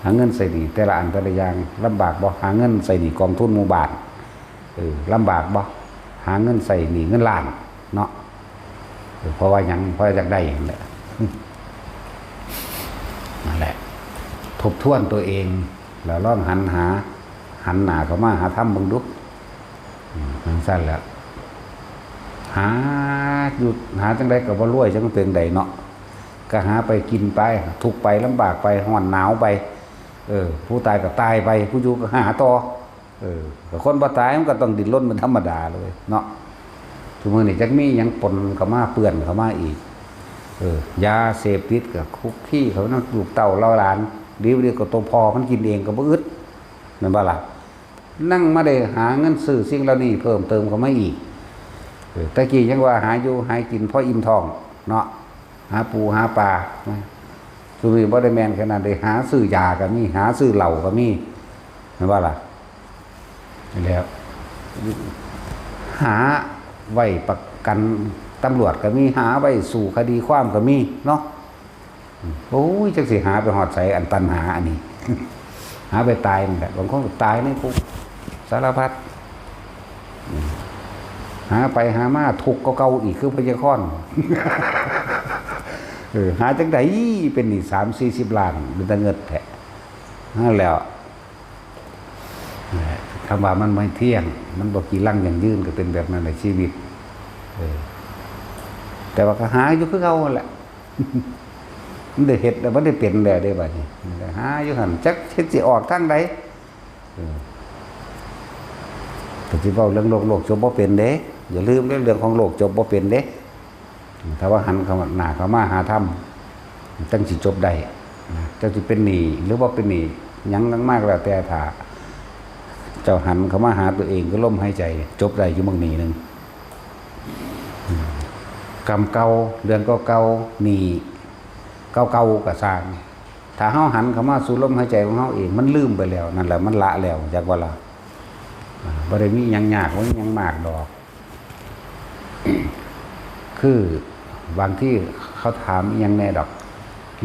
หาเงินใส่หนี้แต่ละอันแต่ละอย่าง ลำบากบ่ หาเงินใส่หนี้กองทุนหมู่บ้าน เออ ลำบากบ่ หาเงินใส่หนี้เงินล้านเนาะ เออ เพราะว่าหยัง เพราะอยากได้นั่นแหละ นั่นแหละ ทบทวนตัวเอง แล้วลองหันหา หันหน้าเข้ามาหาธรรมเบิ่งดู อืม จั่งซั่นแหละ หาอยู่ หาจั่งใดก็บ่รวย จั่งเป็นใดเนาะ ก็หาไปกินไป ทุกข์ไป ลำบากไป ร้อนหนาวไป เออ ผู้ตายก็ตายไป ผู้อยู่ก็หาต่อ เออ แต่คนบ่ตายมันก็ต้องดิ้นรนเป็นธรรมดาเลยเนาะ ทุกมื้อนี้จักมีหยังปนเข้ามา เปื้อนเข้ามาอีก เออ ยาเสพติดก็คุกคีเข้ามาลูกเต้าเหล่าหลาน ดีบ่ดีก็ตัวพ่อมันกินเองก็บ่อึด แม่นบ่ล่ะ นั่งมาได้หาเงินซื้อสิ่งเหล่านี้เพิ่มเติมเข้ามาอีก เออ แต่กี้ยังว่าหาอยู่หากินพออิ่มท้องเนาะ หาปูหาปลา ซุมื้อนี้บ่ได้แม่นแค่นั้นเด้ หาซื้อยาก็มี หาซื้อเหล้าก็มี แม่นบ่ล่ะ แล้ว หาไว้ประกันตำรวจก็มี หาไว้สู้คดีความก็มีเนาะ โอ้ย จักสิหาไปฮอดไส อันตัณหาอันนี้ หาไปตายนี่แหละ บางคนก็ตายในคุก สารพัด หาไปหามาทุกข์กว่าเก่าอีก คือพญาคอน เออ หาจังใดเป็นหนี้สามสี่สิบล้าน เป็นตาเงิดแท้ นั่นแหละ คำว่ามันไม่เที่ยง มันบ่กีรังยั่งยืน ก็เป็นแบบนั้นแหละชีวิต เออ แต่ว่าก็หาอยู่คือเก่าหั่นแหละ มันได้เฮ็ดแล้ว มันได้เป็นแล้วเด้บัดนี้ หาอยู่หั่น จักเฮ็ดสิออกทางใด เออ ก็สิเว้าเรื่องโลก โลกจบบ่เป็นเด้ อย่าลืมเด้ เรื่องของโลกจบบ่เป็นเด้ ถ้าว่าหันเข้าหน้าเข้ามาหาธรรม จั่งสิจบได้นะ จั่งสิเป็นหนี้ หรือว่าเป็นหนี้หยังมากแล้วแต่ ถ้าเจ้าหันเข้ามาหาตัวเอง คือลมหายใจ จบได้อยู่หม่องนี้หนึ่ง กรรมเก่า เรื่องเก่าๆ หนี้เก่าๆ ก็ซ่าง ถ้าเฮาหันเข้ามาสู่ลมหายใจของเฮาเอง มันลืมไปแล้ว นั่นแหละ มันละแล้ว จักว่าละ อ่า บ่ได้มีหยังยาก บ่มีหยังมากดอก คือบางทีเขาถามอิหยังแน่ดอก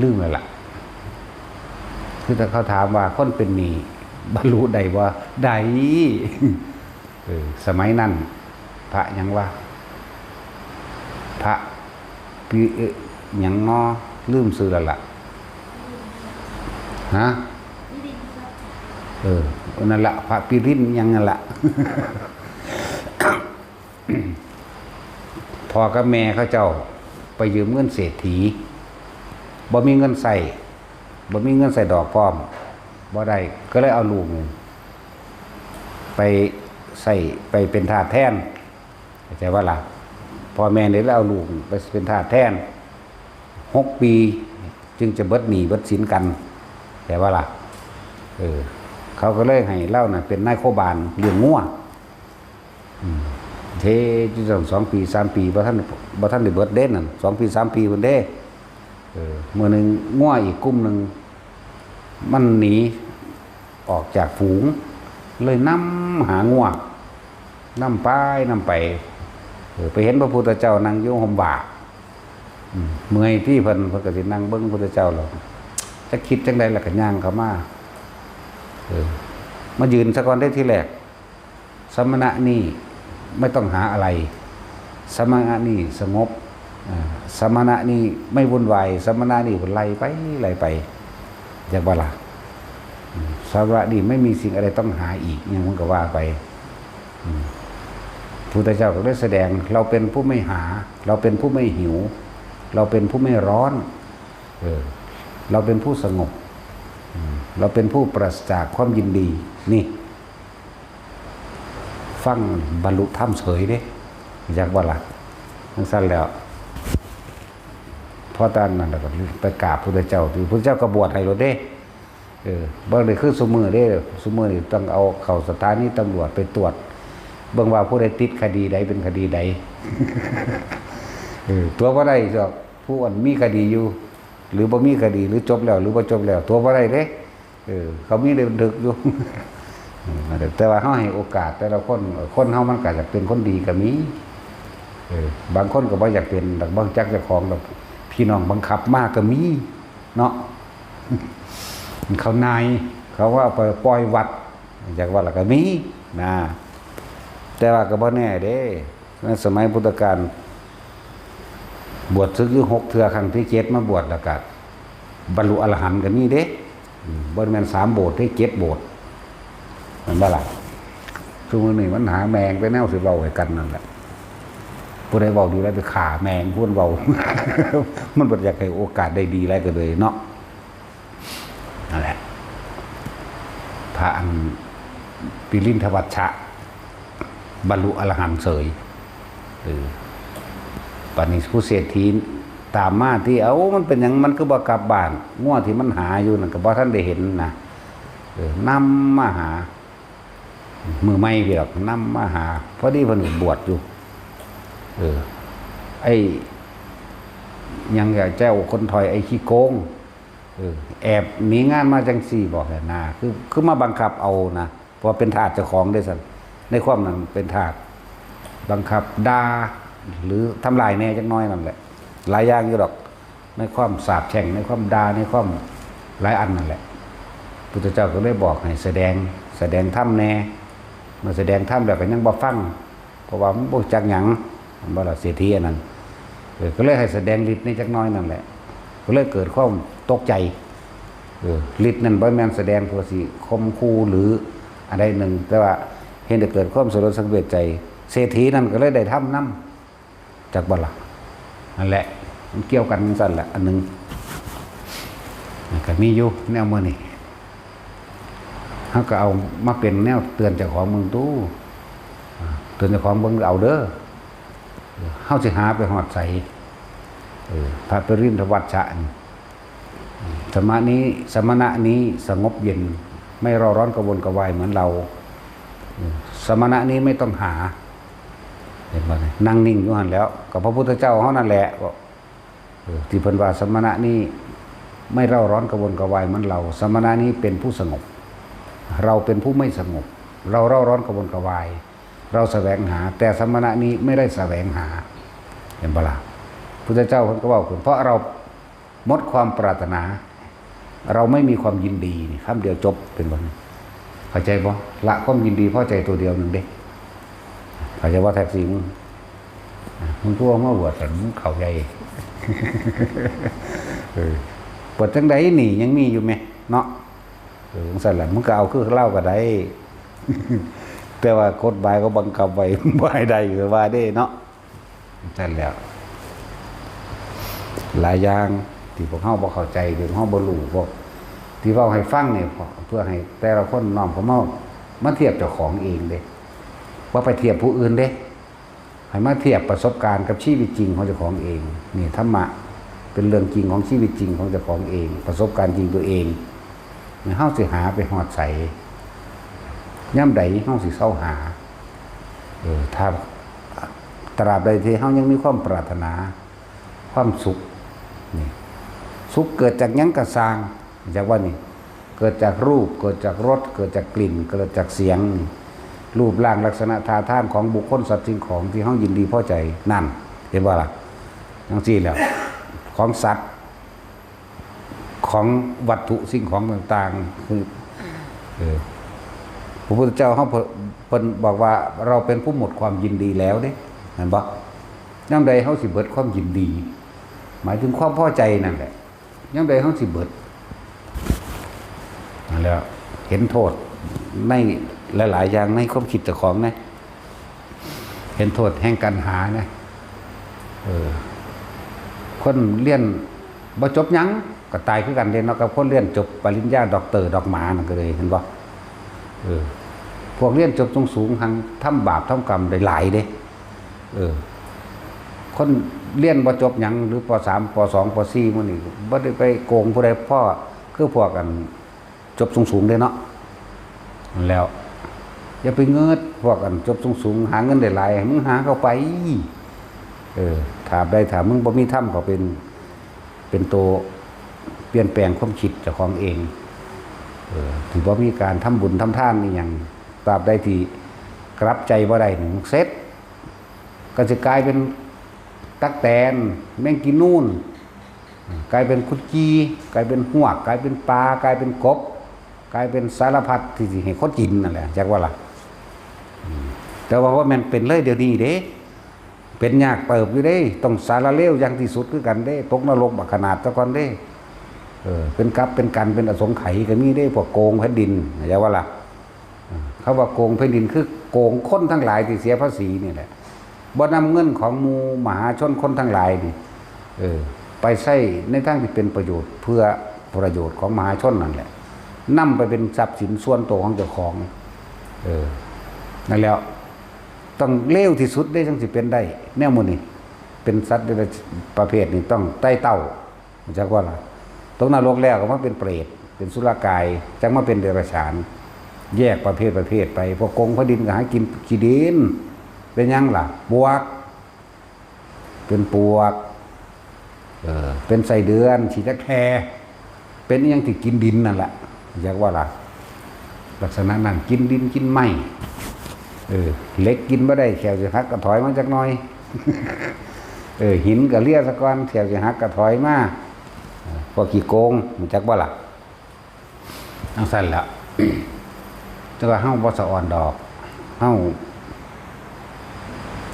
ลืมแล้วล่ะ คือแต่เขาถามว่าคนเป็นหนี้บรรลุได้บ่ ได้ เออ สมัยนั้น พระหยังวะ พระปิ เอ๊ะ หยังน้อ ลืมชื่อแล้วล่ะ ฮะ เออ นั่นละ พระปิรินทร์หยังนั่นละ พ่อกับแม่เขาเจ้าไปยืมเงินเศรษฐี บ่มีเงินใช้ บ่มีเงินใช้ดอกพร้อม บ่ได้ ก็เลยเอาลูกนี่ไปใช้ ไปเป็นทาสแทน เข้าใจบ่ล่ะ พ่อแม่นี่เลยเอาลูกไปเป็นทาสแทน หกปี จึงจะเบิดหนี้เบิดสินกัน เข้าใจบ่ล่ะ เออ เขาก็เลยให้ลาวน่ะเป็นนายโคบาลเลี้ยงงัว อืม เทอยู่จั่งสองปีสามปี บ่ทัน บ่ทันได้เบิดเด้นั่น สองปีสามปีพุ้นเด้ เออ มื้อหนึ่งงัวอีกกลุ่มหนึ่ง มันหนีออกจากฝูง เลยนำหางัว นำไป นำไป เออ ไปเห็นพระพุทธเจ้านั่งอยู่ฮ่มว่า อืม เมื่อยที่เพิ่น เพิ่นก็สินั่งเบิ่งพระพุทธเจ้าแล้ว จะคิดจั่งใดล่ะก็ย่างเข้ามา เออ มายืนซะก่อนได้ทีแรก สมณะนี่ไม่ต้องหาอะไร สมณะนี่สงบ อ่า สมณะนี่ไม่วุ่นวาย สมณะนี่ไล่ไป ไล่ไป จักบ่ล่ะ อืม สมณะนี่ไม่มีสิ่งอะไรต้องหาอีก หยังมันก็ว่าไป อืม พุทธเจ้าก็ได้แสดง เราเป็นผู้ไม่หา เราเป็นผู้ไม่หิว เราเป็นผู้ไม่ร้อน เออ เราเป็นผู้สงบ อืม เราเป็นผู้ปราศจากความยินดี นี่ ฟังบรรลุธรรมเฉยเด้ จักบ่ล่ะ จั่งซั่นแล้ว พอตอนนั้นแล้วก็ไปกราบพุทธเจ้า พุทธเจ้าก็บวชให้โลดเด้ เออ บ่ได้คือซุมื้อเด้ ซุมื้อนี่ต้องเอาเข้าสถานีตำรวจไปตรวจ เบิ่งว่าผู้ใดติดคดีใดเป็นคดีใด เออ ตั๋วบ่ได้ดอก ผู้อันมีคดีอยู่ หรือบ่มีคดี หรือจบแล้ว หรือบ่จบแล้ว ตั๋วบ่ได้เด้ เออ เขามีได้บันทึกอยู่ เออ แต่ว่าเฮาให้โอกาสแต่ละคน เออ คนเฮามันก็อยากเป็นคนดีก็มี เออ บางคนก็บ่อยากเป็นดอก บ่รู้จักเจ้าของดอก พี่น้องบังคับมาก็มี เนาะ เขานาย เขาว่าไปปล่อยวัด อยากว่าละก็มี นะ แต่ว่าก็บ่แน่เด้ ในสมัยพุทธกาล บวชศึกอยู่หกเทื่อ ครั้งที่เจ็ดมาบวชแล้วก็บรรลุอรหันต์ก็มีเด้ อืม บ่แม่นสามโบสถ์เด้ เจ็ดโบสถ์ แม่นบ่ล่ะ ซุมื้อนี้มันหาแม่งแต่แนวสิเว้าให้กันนั่นแหละ ผู้ใดเว้าดีแล้วไปฆ่าแม่งผู้เว้า มันบ่อยากให้โอกาสได้ดีหลายก็เลยเนาะ นั่นแหละ พระอันปิรินทวัชชะ บรรลุอรหันต์เสย เออ บัดนี้ผู้เศรษฐีตามมาที่ เอ้า มันเป็นหยัง มันคือบ่กลับบ้าน งัวที่มันหาอยู่นั่นก็บ่ทันได้เห็นนะ เออ นำมาหา มื้อใหม่พี้ดอก นำมาหา พอดีเพิ่นก็บวชอยู่ เออ ไอ้ หยังก็แจ้วคนถอย ไอ้ขี้โกง เออ แอบหนีงานมาจังซี่บ่ หั้นนะ คือ คือมาบังคับเอานะ เพราะเป็นทาสเจ้าของเด้ซั่น ในความนั้นเป็นทาส บังคับด่า หรือทำลายแหน่จักหน่อยนั่นแหละ หลายอย่างอยู่ดอก ในความสาปแช่ง ในความด่า ในความหลายอันนั่นแหละ พุทธเจ้าก็เลยบอกให้แสดง แสดงธรรมแหน่ เมื่อแสดงธรรมแล้วก็ยังบ่ฟัง เพราะว่ามันบ่รู้จักหยัง มันบ่ล่ะเศรษฐีอันนั้น เออ ก็เลยให้แสดงฤทธิ์ในจักหน่อยนั่นแหละ ก็เลยเกิดความตกใจ เออ ฤทธิ์นั่นบ่แม่นแสดงเพื่อสิข่มขู่หรืออันใดหนึ่ง แต่ว่าเห็นได้เกิดความสลดสังเวชใจ เศรษฐีนั่นก็เลยได้ธรรมนำ จักบ่ล่ะ นั่นแหละ มันเกี่ยวกันจั่งซั่นแหละ อันหนึ่ง มันก็มีอยู่แนวมื้อนี้ เฮาก็เอามาเป็นแนวเตือนเจ้าของเบิ่งดู เตือนเจ้าของเบิ่งเอาเด้อ เฮาสิหาไปฮอดไส เออ พระปรินทวัชชะนี่ สมณะนี้ สมณะนี้สงบเย็น ไม่เร่าร้อนกระวนกระวายเหมือนเรา เออ สมณะนี้ไม่ต้องหา เห็นบ่เนี่ย นั่งนิ่งอยู่หั่นแหล้ว กับพระพุทธเจ้าเฮานั่นแหละ เออ ที่เพิ่นว่าสมณะนี้ไม่เร่าร้อนกระวนกระวายเหมือนเรา สมณะนี้เป็นผู้สงบ เราเป็นผู้ไม่สงบ เราเร่าร้อนกระวนกระวาย เราแสวงหา แต่สมณะนี้ไม่ได้แสวงหา เห็นบ่ล่ะ พุทธเจ้าเพิ่นก็เว้าขึ้น เพราะเราหมดความปรารถนา เราไม่มีความยินดี นี่คำเดียวจบ เป็นบ่นี่ เข้าใจบ่ ละความยินดีพอใจตัวเดียวหนึ่งเด้ เข้าใจบ่ แท็กซี่มึง มึงคือว่ามาบวชแต่มึงเข้าใจ เออ บวชจั่งใดนี่ยังมีอยู่แหมเนาะ เออ จั่งซั่นแหละ มึงก็เอาคือลาวก็ได้ แต่ว่ากฎหมายเขาบังคับไว้ บ่ให้ได้ก็ว่าเด้เนาะ จั่งซั่นแหล้ว หลายอย่างที่พวกเฮาบ่เข้าใจ ที่พวกเฮาบ่รู้ พวกที่เว้าให้ฟังนี่ เพื่อให้แต่ละคนน้อมเข้ามา มาเทียบเจ้าของเองเด้ บ่ไปเทียบผู้อื่นเด้ ให้มาเทียบประสบการณ์กับชีวิตจริงของเจ้าของเอง นี่ธรรมะเป็นเรื่องจริงของชีวิตจริงของเจ้าของเอง ประสบการณ์จริงตัวเอง เฮาสิหาไปฮอดไส ยามใดเฮาสิเซาหา เออ ถ้า ตราบใดที่เฮายังมีความปรารถนา ความสุข นี่ สุขเกิดจากหยังก็ซ่าง จากว่านี่ เกิดจากรูป เกิดจากรส เกิดจากกลิ่น เกิดจากเสียง รูปร่างลักษณะท่าทางของบุคคลสัตว์สิ่งของที่เฮายินดีพอใจ นั่น เห็นบ่ล่ะ จั่งซี้แหล้ว ของสัตว์ ของวัตถุสิ่งของต่างๆ คือ เออ พระพุทธเจ้าเฮาเพิ่น เพิ่นบอกว่าเราเป็นผู้หมดความยินดีแล้วเด้ เห็นบ่ ยามใดเฮาสิเบิดความยินดี หมายถึงความพอใจนั่นแหละ ยามใดเฮาสิเบิด นั่นแหละ เห็นโทษในหลายๆ อย่างในความคิดเจ้าของนะ เห็นโทษแห่งการหานะ เออ คนเรียนบ่จบหยังก็ตายคือกันเด้เนาะ กับคนเรียนจบปริญญาด็อกเตอร์ ดอกหมานั่นก็เลย เห็นบ่ เออ พวกเรียนจบสูงๆ หังทำบาปทำกรรมได้หลายเด้ เออ คนเรียนบ่จบหยัง หรือ ป.สาม ป.สอง ป.สี่ มื้อนี้ บ่ได้ไปโกงผู้ใด พอคือพวกอันจบสูงๆ เด้เนาะ นั่นแหล้ว อย่าไปเงิดพวกอันจบสูงๆ หาเงินได้หลาย มึงหาเข้าไป เออ ตราบใดถ้ามึงบ่มีธรรมก็เป็น เป็นตัวเปลี่ยนแปลงความคิดเจ้าของเอง เออ ที่บ่มีการทำบุญทำทานอีหยัง ตราบใดที่กลับใจบ่ได้นี่ มึงเสร็จ ก็สิกลายเป็นตั๊กแตน แมงกีนูน กลายเป็นคุดจี กลายเป็นฮวก กลายเป็นปลา กลายเป็นกบ กลายเป็นสารพัดที่สิให้คนกินนั่นแหละ จักว่าล่ะ อืม แต่ว่าบ่แม่นเป็นเลยเดี๋ยวนี้เด้ เป็นยากเติบอยู่เด้ ต้องสาละเลวอย่างที่สุดคือกันเด้ ตกนรกบักขนาดซะก่อนเด้ เออ เป็นกับเป็นกัน เป็นอสงไขยก็มีเด้ พวกโกงแผ่นดิน จักว่าล่ะ เออ คำว่าโกงแผ่นดินคือโกงคนทั้งหลายที่เสียภาษีนี่แหละ บ่นำเงินของหมู่มหาชนคนทั้งหลายนี่ เออ ไปใช้ในทางที่เป็นประโยชน์ เพื่อประโยชน์ของมหาชนนั่นแหละ นำไปเป็นทรัพย์สินส่วนตัวของเจ้าของ เออ นั่นแหล้ว ต้องเลวที่สุดเด้จั่งสิเป็นได้ แนวหมู่นี้ เป็นสัตว์เดรัจ ประเภทนี้ต้องไต่เต้า รู้จักบ่ล่ะ ตกนรกแล้วก็มาเป็นเปรต เป็นสุรกาย จั่งมาเป็นเดรัจฉาน แยกประเภทประเภทไป พวกโกงพระดินก็หากินขี้ดิน เป็นหยังล่ะ ปวก เป็นปวก เออ เป็นไส้เดือน ขี้จักแค เป็นอิหยังที่กินดินนั่นแหละ รู้จักบ่ล่ะ ลักษณะนั้น กินดินกินไม้ เออ เหล็กกินบ่ได้ แข้วสิหักก็ถอยมาจักหน่อย เออ หินก็เลียซะก่อน แข้วสิหักก็ถอยมา เออ พวกขี้โกง รู้จักบ่ล่ะ จั่งซั้นแหละ แต่ว่าเฮาบ่สะออนดอก เฮา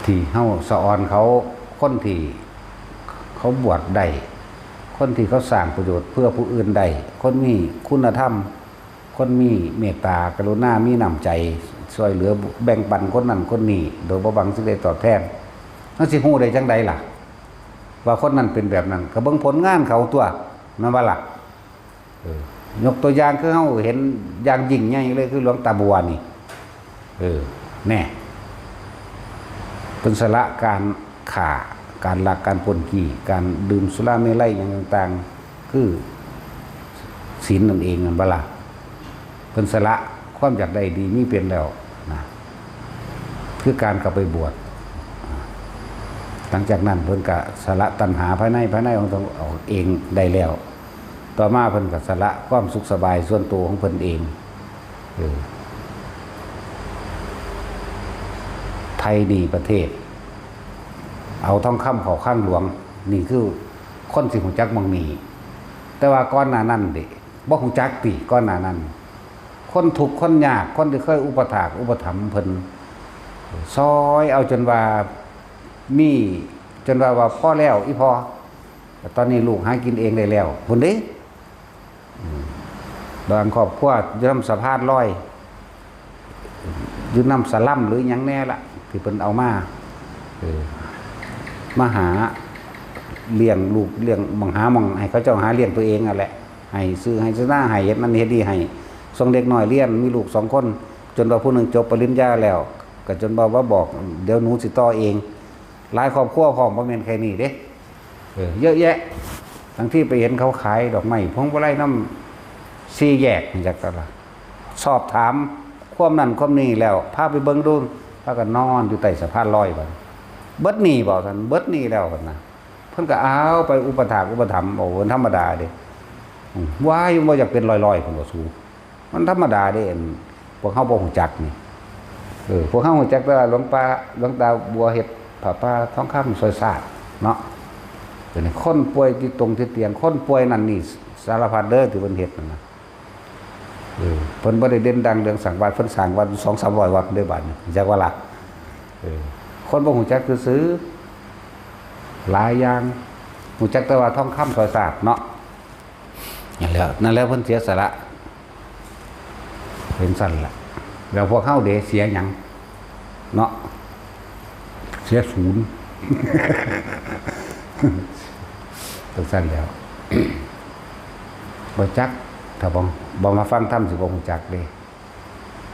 ที่เฮาสะออนเขา คนที่เขาบวชได้ คนที่เขาสร้างประโยชน์เพื่อผู้อื่นได้ คนมีคุณธรรม คนมีเมตตากรุณา มีน้ำใจ ช่วยเหลือแบ่งปันคนนั้นคนนี้ โดยบ่หวังสิ่งใดตอบแทน เฮาสิฮู้ได้จั่งใดล่ะ ว่าคนนั้นเป็นแบบนั้น ก็เบิ่งผลงานเขาตั๊ว แม่นบ่ล่ะ เออ ยกตัวอย่างคือเฮาเห็นอย่างยิ่งใหญ่เลย คือหลวงตาบัวนี่ เออ แน่ เพิ่นสละการฆ่า การลัก การปล้นจี้ การดื่มสุราเมรัยหยังต่างๆ คือศีลนั่นเอง แม่นบ่ล่ะ เพิ่นสละความอยากได้ดีมีเป็นแล้วนะ คือการเข้าไปบวช หลังจากนั้นเพิ่นก็สละตัณหาภายใน ภายในของตนออกเองได้แล้ว ต่อมาเพิ่นก็สละความสุขสบายส่วนตัวของเพิ่นเอง เออ ไถ่หนี้ประเทศ เอาทองคำเข้าคลังหลวง นี่คือคนสิรู้จักหม่องนี้ แต่ว่าก่อนหน้านั้นเด้ บ่รู้จักติ ก่อนหน้านั้น คนทุกข์คนยาก คนที่เคยอุปถากอุปถัมภ์เพิ่น ซอยเอาจนว่ามี จนว่า ว่าพอแล้วอีพ่อ ตอนนี้ลูกหากินเองได้แล้วพุ้นเด้ อืม บางครอบครัวอยู่นำสะพานลอย อยู่นำสลัมหรือหยังแน่ล่ะ ที่เพิ่นเอามา เออ มาหาเลี้ยงลูก เลี้ยง หม่องหาหม่องให้เขาเจ้าหาเลี้ยงตัวเองนั่นแหละ ให้ซื้อให้ซื้อนา ให้เฮ็ดนั่นเฮ็ดนี่ให้ ส่งเด็กน้อยเรียน มีลูกสองคน จนว่าผู้หนึ่งจบปริญญาแล้ว ก็จนว่า ว่าบอก เดี๋ยวหนูสิต่อเอง หลายครอบครัวพร้อม บ่แม่นแค่นี้เด้ เออ เยอะแยะ บางทีไปเห็นเขาขายดอกไม้พวงมาลัยนำสี่แยก จักตะละ สอบถามความนั่นความนี่แล้ว พาไปเบิ่งดู พากันนอนอยู่ใต้สะพานลอยบัด เบิดหนี้บ่ซั่น เบิดหนี้แล้วบัดนะ เพิ่นก็เอาไปอุปถากอุปถัมภ์ โอ้ ธรรมดาเด้ อืม ว่าอยู่บ่อยากเป็นร้อยๆ เพิ่นว่าสูง มันธรรมดาเด้ อันพวกเฮาบ่ฮู้จักนี่ เออ พวกเฮาฮู้จักแต่ว่าหลวงป้า หลวงตาบัวเฮ็ดผ้าป่าทองคำซอยชาติเนาะ เดี๋ยวนี้คนป่วยติดตรงติดเตียง คนป่วยนั่นนี่สารพัดเด้อที่เพิ่นเฮ็ดนั่นนะ เออ เพิ่นบ่ได้เด่นดังเรื่องสร้างวัด เพิ่นสร้างวัดสองสามร้อยวัดเด้อบาดนี้ จักว่าล่ะ เออ คนบ่ฮู้จักซื่อๆ หลายอย่าง ฮู้จักแต่ว่าทองคำซอยชาติเนาะ นั่นแหละ นั่นแหละเพิ่นเสียสละ เป็นซั่นล่ะ แล้วพวกเฮาเด้เสียหยัง เนาะ เสียศูนย์ เป็นซั่นแล้ว บ่จัก ถ้าบ่ บ่มาฟังธรรมสิบ่ฮู้จักเด้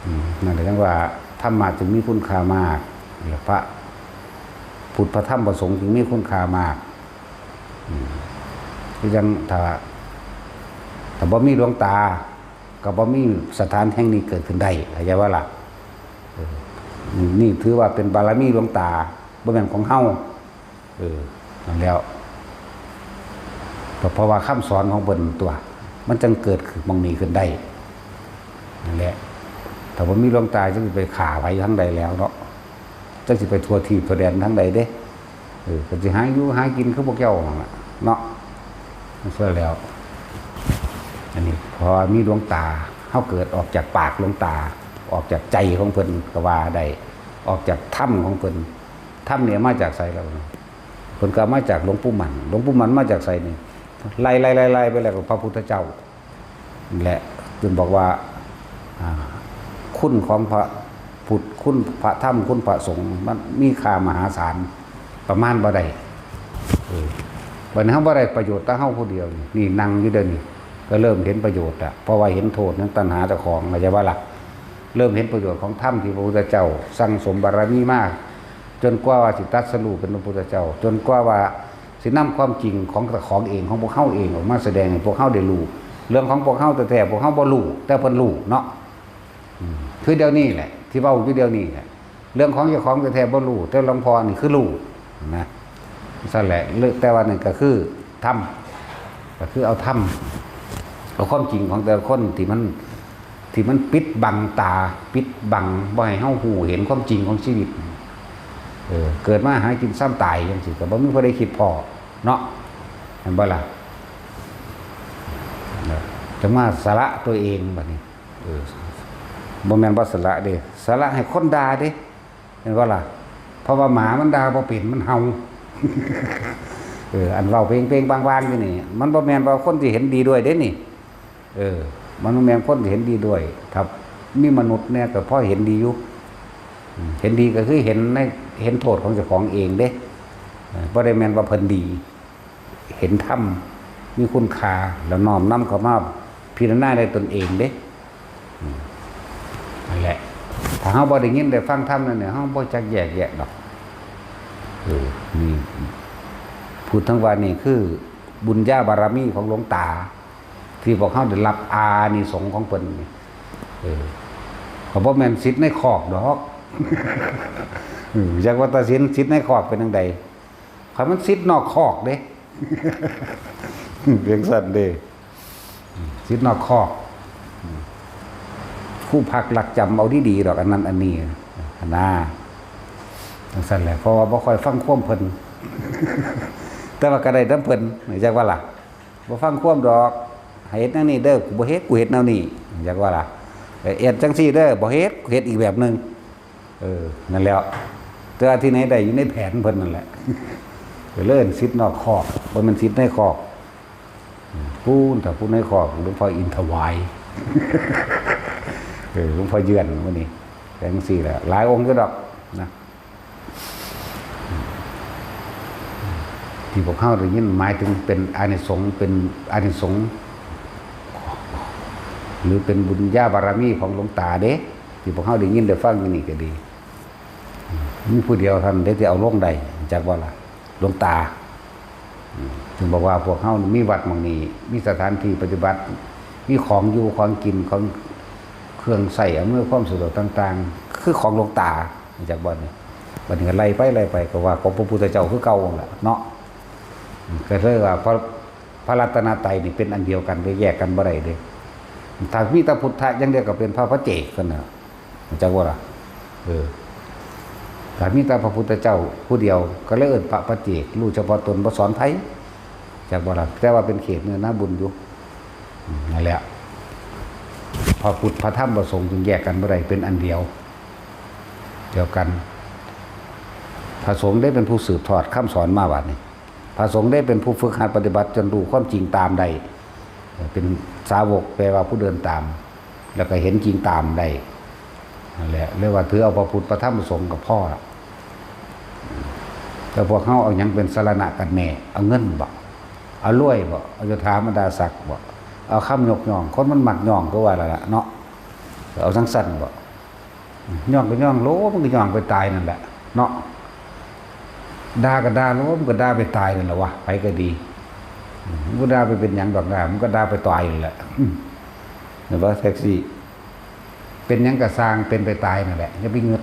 อืม นั่นแหละจั่งว่าธรรมะจึงมีคุณค่ามาก และพระพุทธพระธรรมพระสงฆ์จึงมีคุณค่ามาก อืม คือจั่งถ้า ถ้าบ่มีหลวงตา ก็บ่มีสถานแห่งนี้เกิดขึ้นได้ เข้าใจบ่ล่ะ เออ นี่ถือว่าเป็นบารมีหลวงตา บ่แม่นของเฮา เออ นั่นแล้ว ก็เพราะว่าคำสอนของเพิ่นตั๊ว มันจั่งเกิดขึ้นหม่องนี้ขึ้นได้ นั่นแหละ ถ้าบ่มีหลวงตาจั่งสิไปฆ่าไผทางใดแล้วเนาะ จั่งสิไปทั่วทีปทั่วแดนทางใดเด้ เออ ก็สิหาอยู่หากินคือพวกเจ้านั่นล่ะเนาะ มันเสียแล้ว อันนี้เพราะว่ามีหลวงตา เฮาเกิดออกจากปากหลวงตา ออกจากใจของเพิ่นก็ว่าได้ ออกจากธรรมของเพิ่น ธรรมเนี่ยมาจากไสล่ะ เพิ่นก็เอามาจากหลวงปู่มั่น หลวงปู่มั่นมาจากไสนี่ ไล่ๆๆๆ ไปแล้วก็พระพุทธเจ้า และจึงบอกว่า อ่า คุณของพระพุทธ คุณพระธรรม คุณพระสงฆ์ มันมีค่ามหาศาล ประมาณบ่ได้ เออ บัดนี้เฮาบ่ได้ประโยชน์แต่เฮาผู้เดียวนี่ นี่นั่งอยู่เดี๋ยวนี้ ก็เริ่มเห็นประโยชน์ละ เพราะว่าเห็นโทษของตัณหาเจ้าของ เข้าใจบ่ล่ะ? เริ่มเห็นประโยชน์ของธรรมที่พระพุทธเจ้าสั่งสมบารมีมา จนกว่าว่าสิตรัสรู้เป็นพระพุทธเจ้า จนกว่าว่าสินำความจริงของเจ้าของเอง ของพวกเฮาเองออกมาแสดงให้พวกเฮาได้รู้ เรื่องของพวกเฮาแท้ๆ พวกเฮาบ่รู้ แต่เพิ่นรู้เนาะ อืม คือเดี๋ยวนี้แหละ ที่เว้าอยู่เดี๋ยวนี้แหละ เรื่องของเจ้าของแท้ๆบ่รู้ แต่หลวงพ่อนี่คือรู้นะ ซั่นแหละ แต่ว่านั่นก็คือธรรม ก็คือเอาธรรม เอาความจริงของแต่ละคนที่มัน ที่มันปิดบังตา ปิดบังบ่ให้เฮาฮู้เห็นความจริงของชีวิต เออ เกิดมาหากินซ้ำตายจังซี่ ก็บ่มีผู้ใดคิดพ้อเนาะ แม่นบ่ล่ะ? จั่งมาสละตัวเองบัดนี้ เออ บ่แม่นบ่สละเด้ สละให้คนด่าเด้ แม่นบ่ล่ะ? เพราะว่าหมามันด่าบ่เป็น มันเห่า เออ อันเว้าเปงๆ บางๆ อยู่นี่ มันบ่แม่นว่าคนที่เห็นดีด้วยเด้นี่ เออ มันบ่แม่นคนที่เห็นดีด้วย ถ้ามีมนุษย์แน่ก็พอเห็นดีอยู่ อืม เห็นดีก็คือเห็นใน เห็นโทษของเจ้าของเองเด้ เออ บ่ได้แม่นว่าเพิ่นดี เห็นธรรมมีคุณค่า แล้วน้อมนำเข้ามาพิจารณาด้วยตนเองเด้ อืม นั่นแหละ ถ้าเฮาบ่ได้ยินได้ฟังธรรมนั่นเนี่ย เฮาบ่จักแยกแยะดอก เออ นี่ พูดถึงว่านี่คือบุญญาบารมีของหลวงตา ที่พวกเฮาได้รับอานิสงส์ของเพิ่นนี่ เออ ก็บ่แม่นสิทธิ์ในคอกดอก เออ จักว่าแต่สิทธิ์ สิทธิ์ในคอกเป็นจั่งใด คันมันสิทธิ์นอกคอกเด้ เพียงซั่นเด้ สิทธิ์นอกคอก คู่พักลักจำเอาดีๆดอก อันนั้นอันนี้ นะ จั่งซั่นแหละ เพราะว่าบ่ค่อยฟังความเพิ่น แต่ว่าก็ได้นำเพิ่น จักว่าล่ะ บ่ฟังความดอก ให้เฮ็ดแนวนี้เด้อ กูบ่เฮ็ด กูเฮ็ดแนวนี้ จักว่าล่ะ เฮ็ดจั่งซี่เด้อ บ่เฮ็ด กูเฮ็ดอีกแบบหนึ่ง เออ นั่นแหล้ว แต่ว่าที่ไหนได้อยู่ในแผนเพิ่นนั่นแหละ ก็เลยเอิ้นสิทธิ์นอกคอก บ่แม่นสิทธิ์ในคอก ปูน ถ้าผู้ในคอก หลวงพ่ออินถวาย เออ หลวงพ่อเยือนมื้อนี้ จั่งซี่แหละ หลายองค์อยู่ดอกนะ ที่พวกเฮาได้ยินหมายถึงเป็นอานิสงส์ เป็นอานิสงส์ หรือเป็นบุญญาบารมีของหลวงตาเด้ ที่พวกเฮาได้ยินได้ฟังอยู่นี่ก็ดี มีผู้เดียวเท่านั้นเด้ที่เอาลงได้ จักบ่ล่ะ หลวงตา อืม ถึงบอกว่าพวกเฮามีวัดหม่องนี้ มีสถานที่ปฏิบัติ มีของอยู่ ของกิน ของเครื่องใช้อำนวยความสะดวกต่างๆ คือของหลวงตา จักบ่นี่ บัดนี้ก็ไล่ไป ไล่ไป ก็ว่าของพระพุทธเจ้าคือเก่านั่นแหละเนาะ อืม ก็เลยว่าพระ พระรัตนตรัยนี่เป็นอันเดียวกัน ก็แยกกันบ่ได้เด้ ถ้ามีแต่พุทธะอย่างเดียวก็เป็นพระปัจเจกกันน่ะ จักบ่ล่ะ เออ ถ้ามีแต่พระพุทธเจ้าผู้เดียว ก็เลยเอิ้นพระปัจเจก รู้เฉพาะตน บ่สอนไผ จักบ่ล่ะ แต่ว่าเป็นเขตเนื้อนาบุญอยู่ อืม นั่นแหละ พระพุทธ พระธรรม พระสงฆ์จึงแยกกันบ่ได้ เป็นอันเดียว เดียวกัน พระสงฆ์ได้เป็นผู้สืบทอดคำสอนมาบัดนี้ พระสงฆ์ได้เป็นผู้ฝึกหัดปฏิบัติจนรู้ความจริงตามได้ เป็นสาวกแปลว่าผู้เดินตาม แล้วก็เห็นจริงตามได้ นั่นแหละ เรียกว่าถือเอาพระพุทธ พระธรรม พระสงฆ์ก็พอละ แต่พวกเฮาเอาหยังเป็นสรณะกันแน่ เอาเงินบ่ เอารวยบ่ เอายศถาบรรดาศักดิ์บ่ เอาคำยกย่อง คนมันมักย่องก็ว่าแล้วล่ะเนาะ เอาจั่งซั่นบ่ ย่องก็ย่องโลด มันก็ย่องไปตายนั่นแหละเนาะ ด่าก็ด่าโลด มันก็ด่าไปตายนั่นแหละวะ ไผก็ดี มันก็ด่าไปเป็นหยังดอก ด่า มันก็ด่าไปตายนั่นแหละ เห็นบ่ แท็กซี่ เป็นหยังก็ซ่าง เป็นไปตายนั่นแหละ อย่าไปงึด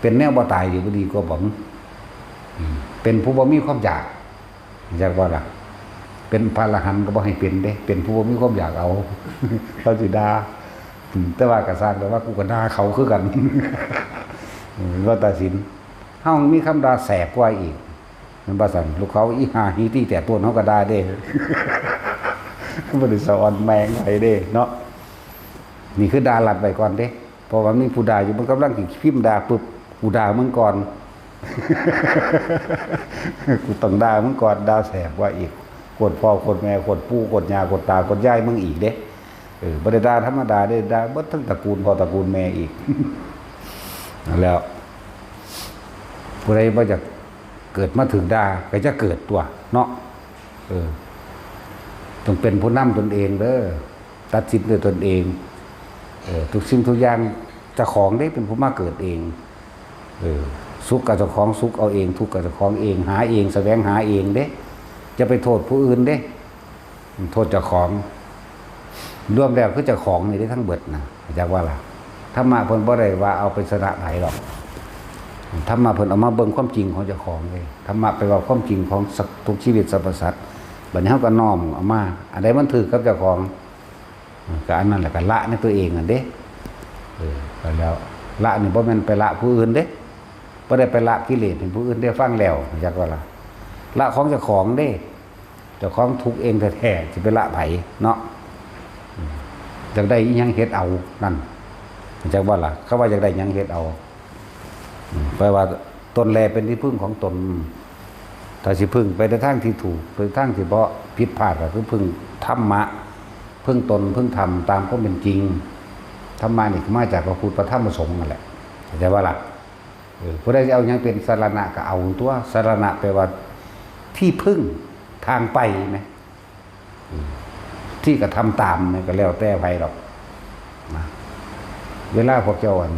เป็นแนวบ่ตายดีบ่ดีกว่าบ่ อืม เป็นผู้บ่มีความอยาก อยากว่าล่ะ เป็นพระอรหันต์ก็บ่ให้เป็นเด้ เป็นผู้บ่มีความอยากเอา เขาสิด่า อืม แต่ว่าก็ซ่าง แต่ว่ากูก็ด่าเขาคือกัน อืม ว่าตัดสิน เฮามีคำด่าแสบกว่าอีก แม่นบ่ซั่น ลูกเขาอีห่าหีตี้แต่ต้น เฮาก็ด่าเด้ บ่ได้สะออนแมงไผเด้เนาะ นี่คือด่าลัดไว้ก่อนเด้ เพราะว่ามีผู้ด่าอยู่ มันกำลังสิพิมพ์ด่าปุ๊บ กูด่ามึงก่อน กูต้องด่ามึงก่อน ด่าแสบกว่าอีก โคตรพ่อ โคตรแม่ โคตรปู่ โคตรย่า โคตรตา โคตรยายมึงอีกเด้ เออ บ่ได้ด่าธรรมดาเด้ ด่าเบิดทั้งตระกูลพ่อตระกูลแม่อีก นั่นแหล้ว ผู้ใดบ่อยากเกิดมาถืกด่า ก็จะเกิดตัวเนาะ เออ ต้องเป็นผู้นำตนเองเด้อ ตัดสินด้วยตนเอง เออ ทุกสิ่งทุกอย่างเจ้าของเด้เป็นผู้มาเกิดเอง เออ สุขกับเจ้าของสุขเอาเอง ทุกข์กับเจ้าของเอง หาเอง แสวงหาเองเด้ จะไปโทษผู้อื่นเด้ โทษเจ้าของ รวมแล้วคือเจ้าของนี่ได้ทั้งเบิดนะ จักว่าล่ะ ธรรมะเพิ่นบ่ได้ว่าเอาไปชนะไผหรอก ธรรมะเพิ่นเอามาเบิ่งความจริงของเจ้าของเลย ธรรมะไปว่าความจริงของสัตว์ทุกชีวิตสรรพสัตว์ บัดนี้เฮาก็น้อมเอามา อันใดมันถืกกับเจ้าของ ก็อันนั้นแหละ ก็ละในตัวเองนั่นเด้ เออ ก็แล้ว ละนี่บ่แม่นไปละผู้อื่นเด้ บ่ได้ไปละกิเลสให้ผู้อื่นได้ฟังแล้ว จักว่าล่ะ ละของเจ้าของเด้ เจ้าของทุกข์เองแท้ๆ สิไปละไผเนาะ อืม อยากได้อิหยังเฮ็ดเอา นั่น จักว่าล่ะ เขาว่าอยากได้หยังเฮ็ดเอา อืม แปลว่าตนแลเป็นที่พึ่งของตน ถ้าสิพึ่งไปในทางที่ถูก ไปทางที่บ่ผิดพลาด ก็คือพึ่งธรรมะ พึ่งตน พึ่งธรรมตามความเป็นจริง ธรรมะนี่ก็มาจากพระพุทธ พระธรรม พระสงฆ์นั่นแหละ เข้าใจว่าล่ะ เออ ผู้ใดสิเอาหยังเป็นสรณะก็เอาตัว สรณะแปลว่าที่พึ่ง ทางไปไหม อืม ที่กระทำตามเนี่ยก็แล้วแต่ไผดอกนะ เวลาพวกเจ้าอัน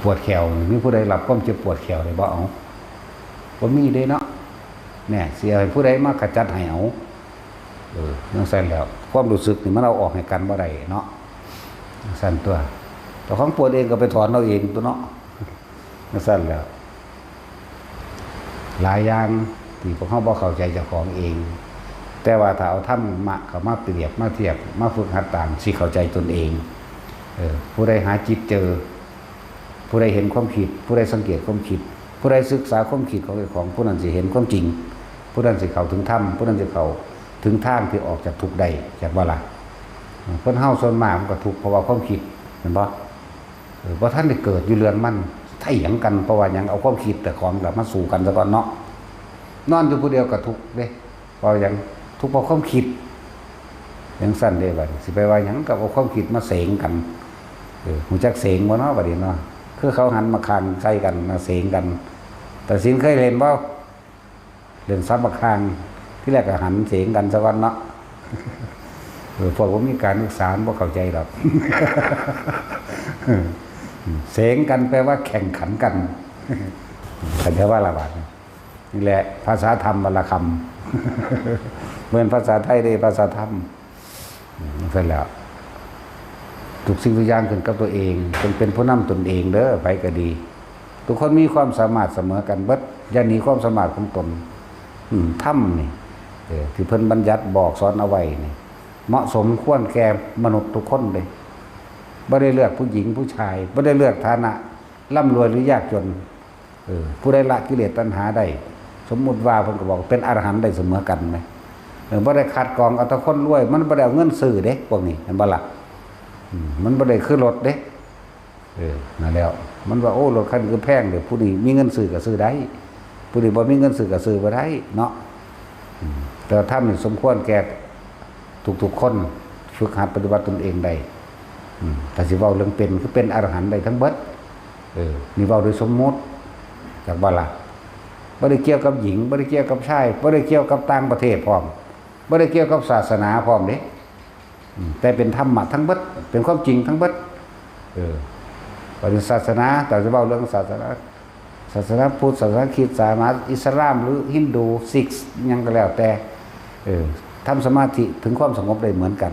ปวดแขวนี่ มีผู้ใดรับความเจ็บปวดแขวได้บ่ เอา บ่มีเด้เนาะ เนี่ย สิให้ผู้ใดมาขจัดให้เอา เออ จั่งซั้นแล้ว ความรู้สึกนี่มันเอาออกให้กันบ่ได้เนาะ จั่งซั้นตัว เจ้าของปวดเองก็ไปถอนเอาเองตัวเนาะ จั่งซั้นแล้ว หลายอย่างที่พวกเฮาบ่เข้าใจเจ้าของเอง แต่ว่าถ้าเอาธรรมะเข้ามาเปรียบ มาเทียบ มาฝึกหัดตาม สิเข้าใจตนเอง เออ ผู้ใดหาจิตเจอ ผู้ใดเห็นความคิด ผู้ใดสังเกตความคิด ผู้ใดศึกษาความคิดของเจ้าของ ผู้นั้นสิเห็นความจริง ผู้นั้นสิเข้าถึงธรรม ผู้นั้นสิเข้าถึงทางที่ออกจากทุกข์ได้ จักว่าล่ะ คนเฮาส่วนมากมันก็ทุกข์เพราะว่าความคิด แม่นบ่ เออ บ่ทันได้เกิดอยู่เรือนมัน เถียงกันเพราะว่าหยัง เอาความคิดเจ้าของล่ะมาสู้กันซะก่อนเนาะ นอนอยู่ผู้เดียวก็ทุกข์เด้ เพราะหยัง ทุกข์เพราะความคิด จั่งซั้นเด้บัดนี้ สิไปว่าหยังก็เอาความคิดมาเสงกัน เออ รู้จักเสงบ่เนาะบัดนี้เนาะ คือเขาหันมาคางใส่กัน มาเสงกัน ตาสินเคยเล่นบ่ เล่นสับบักคาง ที่แรกก็หันเสงกันซะก่อนเนาะ เออ พวกบ่มีการศึกษาบ่เข้าใจดอก เสงกันแปลว่าแข่งขันกัน เข้าใจว่าล่ะบัดนี้ นี่แหละภาษาธรรมวรรณคำ เหมือนภาษาไทยเด้ ภาษาธรรม อืม จั่งซั้นแล้ว ทุกสิ่งทุกอย่างขึ้นกับตัวเอง จงเป็นผู้นำตนเองเด้อ ไผก็ดี ทุกคนมีความสามารถเสมอกันเบิด อย่าหนีความสามารถของตน อืม ธรรมนี่ เออ ที่เพิ่นบัญญัติบอกสอนเอาไว้นี่ เหมาะสมควรแก่มนุษย์ทุกคนเด้ บ่ได้เลือกผู้หญิงผู้ชาย บ่ได้เลือกฐานะร่ำรวยหรือยากจน เออ ผู้ใดละกิเลสตัณหาได้ สมมุติว่าเพิ่นก็บอกเป็นอรหันต์ได้เสมอกันไหม เออ บ่ได้คัดกรองเอาแต่คนรวย มันบ่ได้เอาเงินซื้อเด้ พวกนี้ เห็นบ่ล่ะ อืม มันบ่ได้คือรถเด้ เออ นั่นแล้ว มันว่า โอ้ รถคันนี้คือแพงเด้ ผู้นี้มีเงินซื้อก็ซื้อได้ ผู้นี้บ่มีเงินซื้อก็ซื้อบ่ได้เนาะ อืม แต่ว่าธรรมนี่สมควรแก่ทุกๆคน ฝึกหัดปฏิบัติตนเองได้ อืม ถ้าสิเว้าเรื่องเป็น คือเป็นอรหันต์ได้ทั้งเบิด เออ นี่เว้าโดยสมมุติ จักบ่ล่ะ บ่ได้เกี่ยวกับหญิง บ่ได้เกี่ยวกับชาย บ่ได้เกี่ยวกับต่างประเทศพร้อม บ่ได้เกี่ยวกับศาสนาพร้อมเด้ อืม แต่เป็นธรรมะทั้งเบิด เป็นความจริงทั้งเบิด เออ บ่ได้ศาสนา แต่สิเว้าเรื่องศาสนา ศาสนาพุทธ ศาสนาคริสต์ ศาสนาอิสลาม หรือฮินดู ซิก หยังก็แล้วแต่ เออ ทำสมาธิถึงความสงบได้เหมือนกัน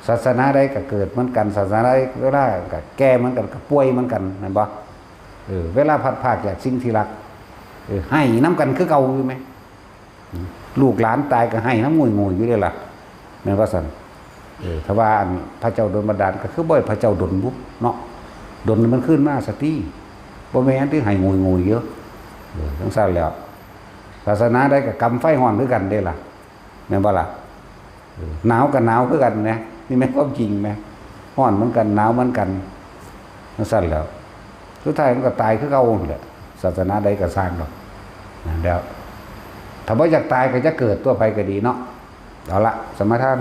ศาสนาใดก็เกิดเหมือนกัน ศาสนาใดเวลาก็แก่เหมือนกัน ก็ป่วยเหมือนกัน แม่นบ่ เออ เวลาพลัดพรากจากสิ่งที่รัก เออ ไห้นำกันคือเก่าอยู่ไหม ลูกหลานตายก็ไห้นำงุยๆอยู่เด้ล่ะ แม่นว่าซั่น เออ ถ้าว่าอันพระเจ้าโดนบันดาลก็คือบ่ให้พระเจ้าโดนบุเนาะ โดนมันขึ้นมาสติ บ่แม่นที่ไห้งุยๆอยู่ เออ จั่งซั้นแล้ว ศาสนาใดก็กำไฟฮ้อนคือกันเด้ล่ะ แม่นบ่ล่ะ เออ หนาวก็หนาวคือกันนะ นี่แม่นความจริงนะ ฮ้อนเหมือนกัน หนาวเหมือนกัน จั่งซั้นแล้ว สุดท้ายมันก็ตายคือเก่านั่นแหละ ศาสนาใดก็ซ่างดอก นั่นแล้ว ถ้าบ่อยากตายก็จะเกิดตัวไปก็ดีเนาะ เอาละ สมาทาน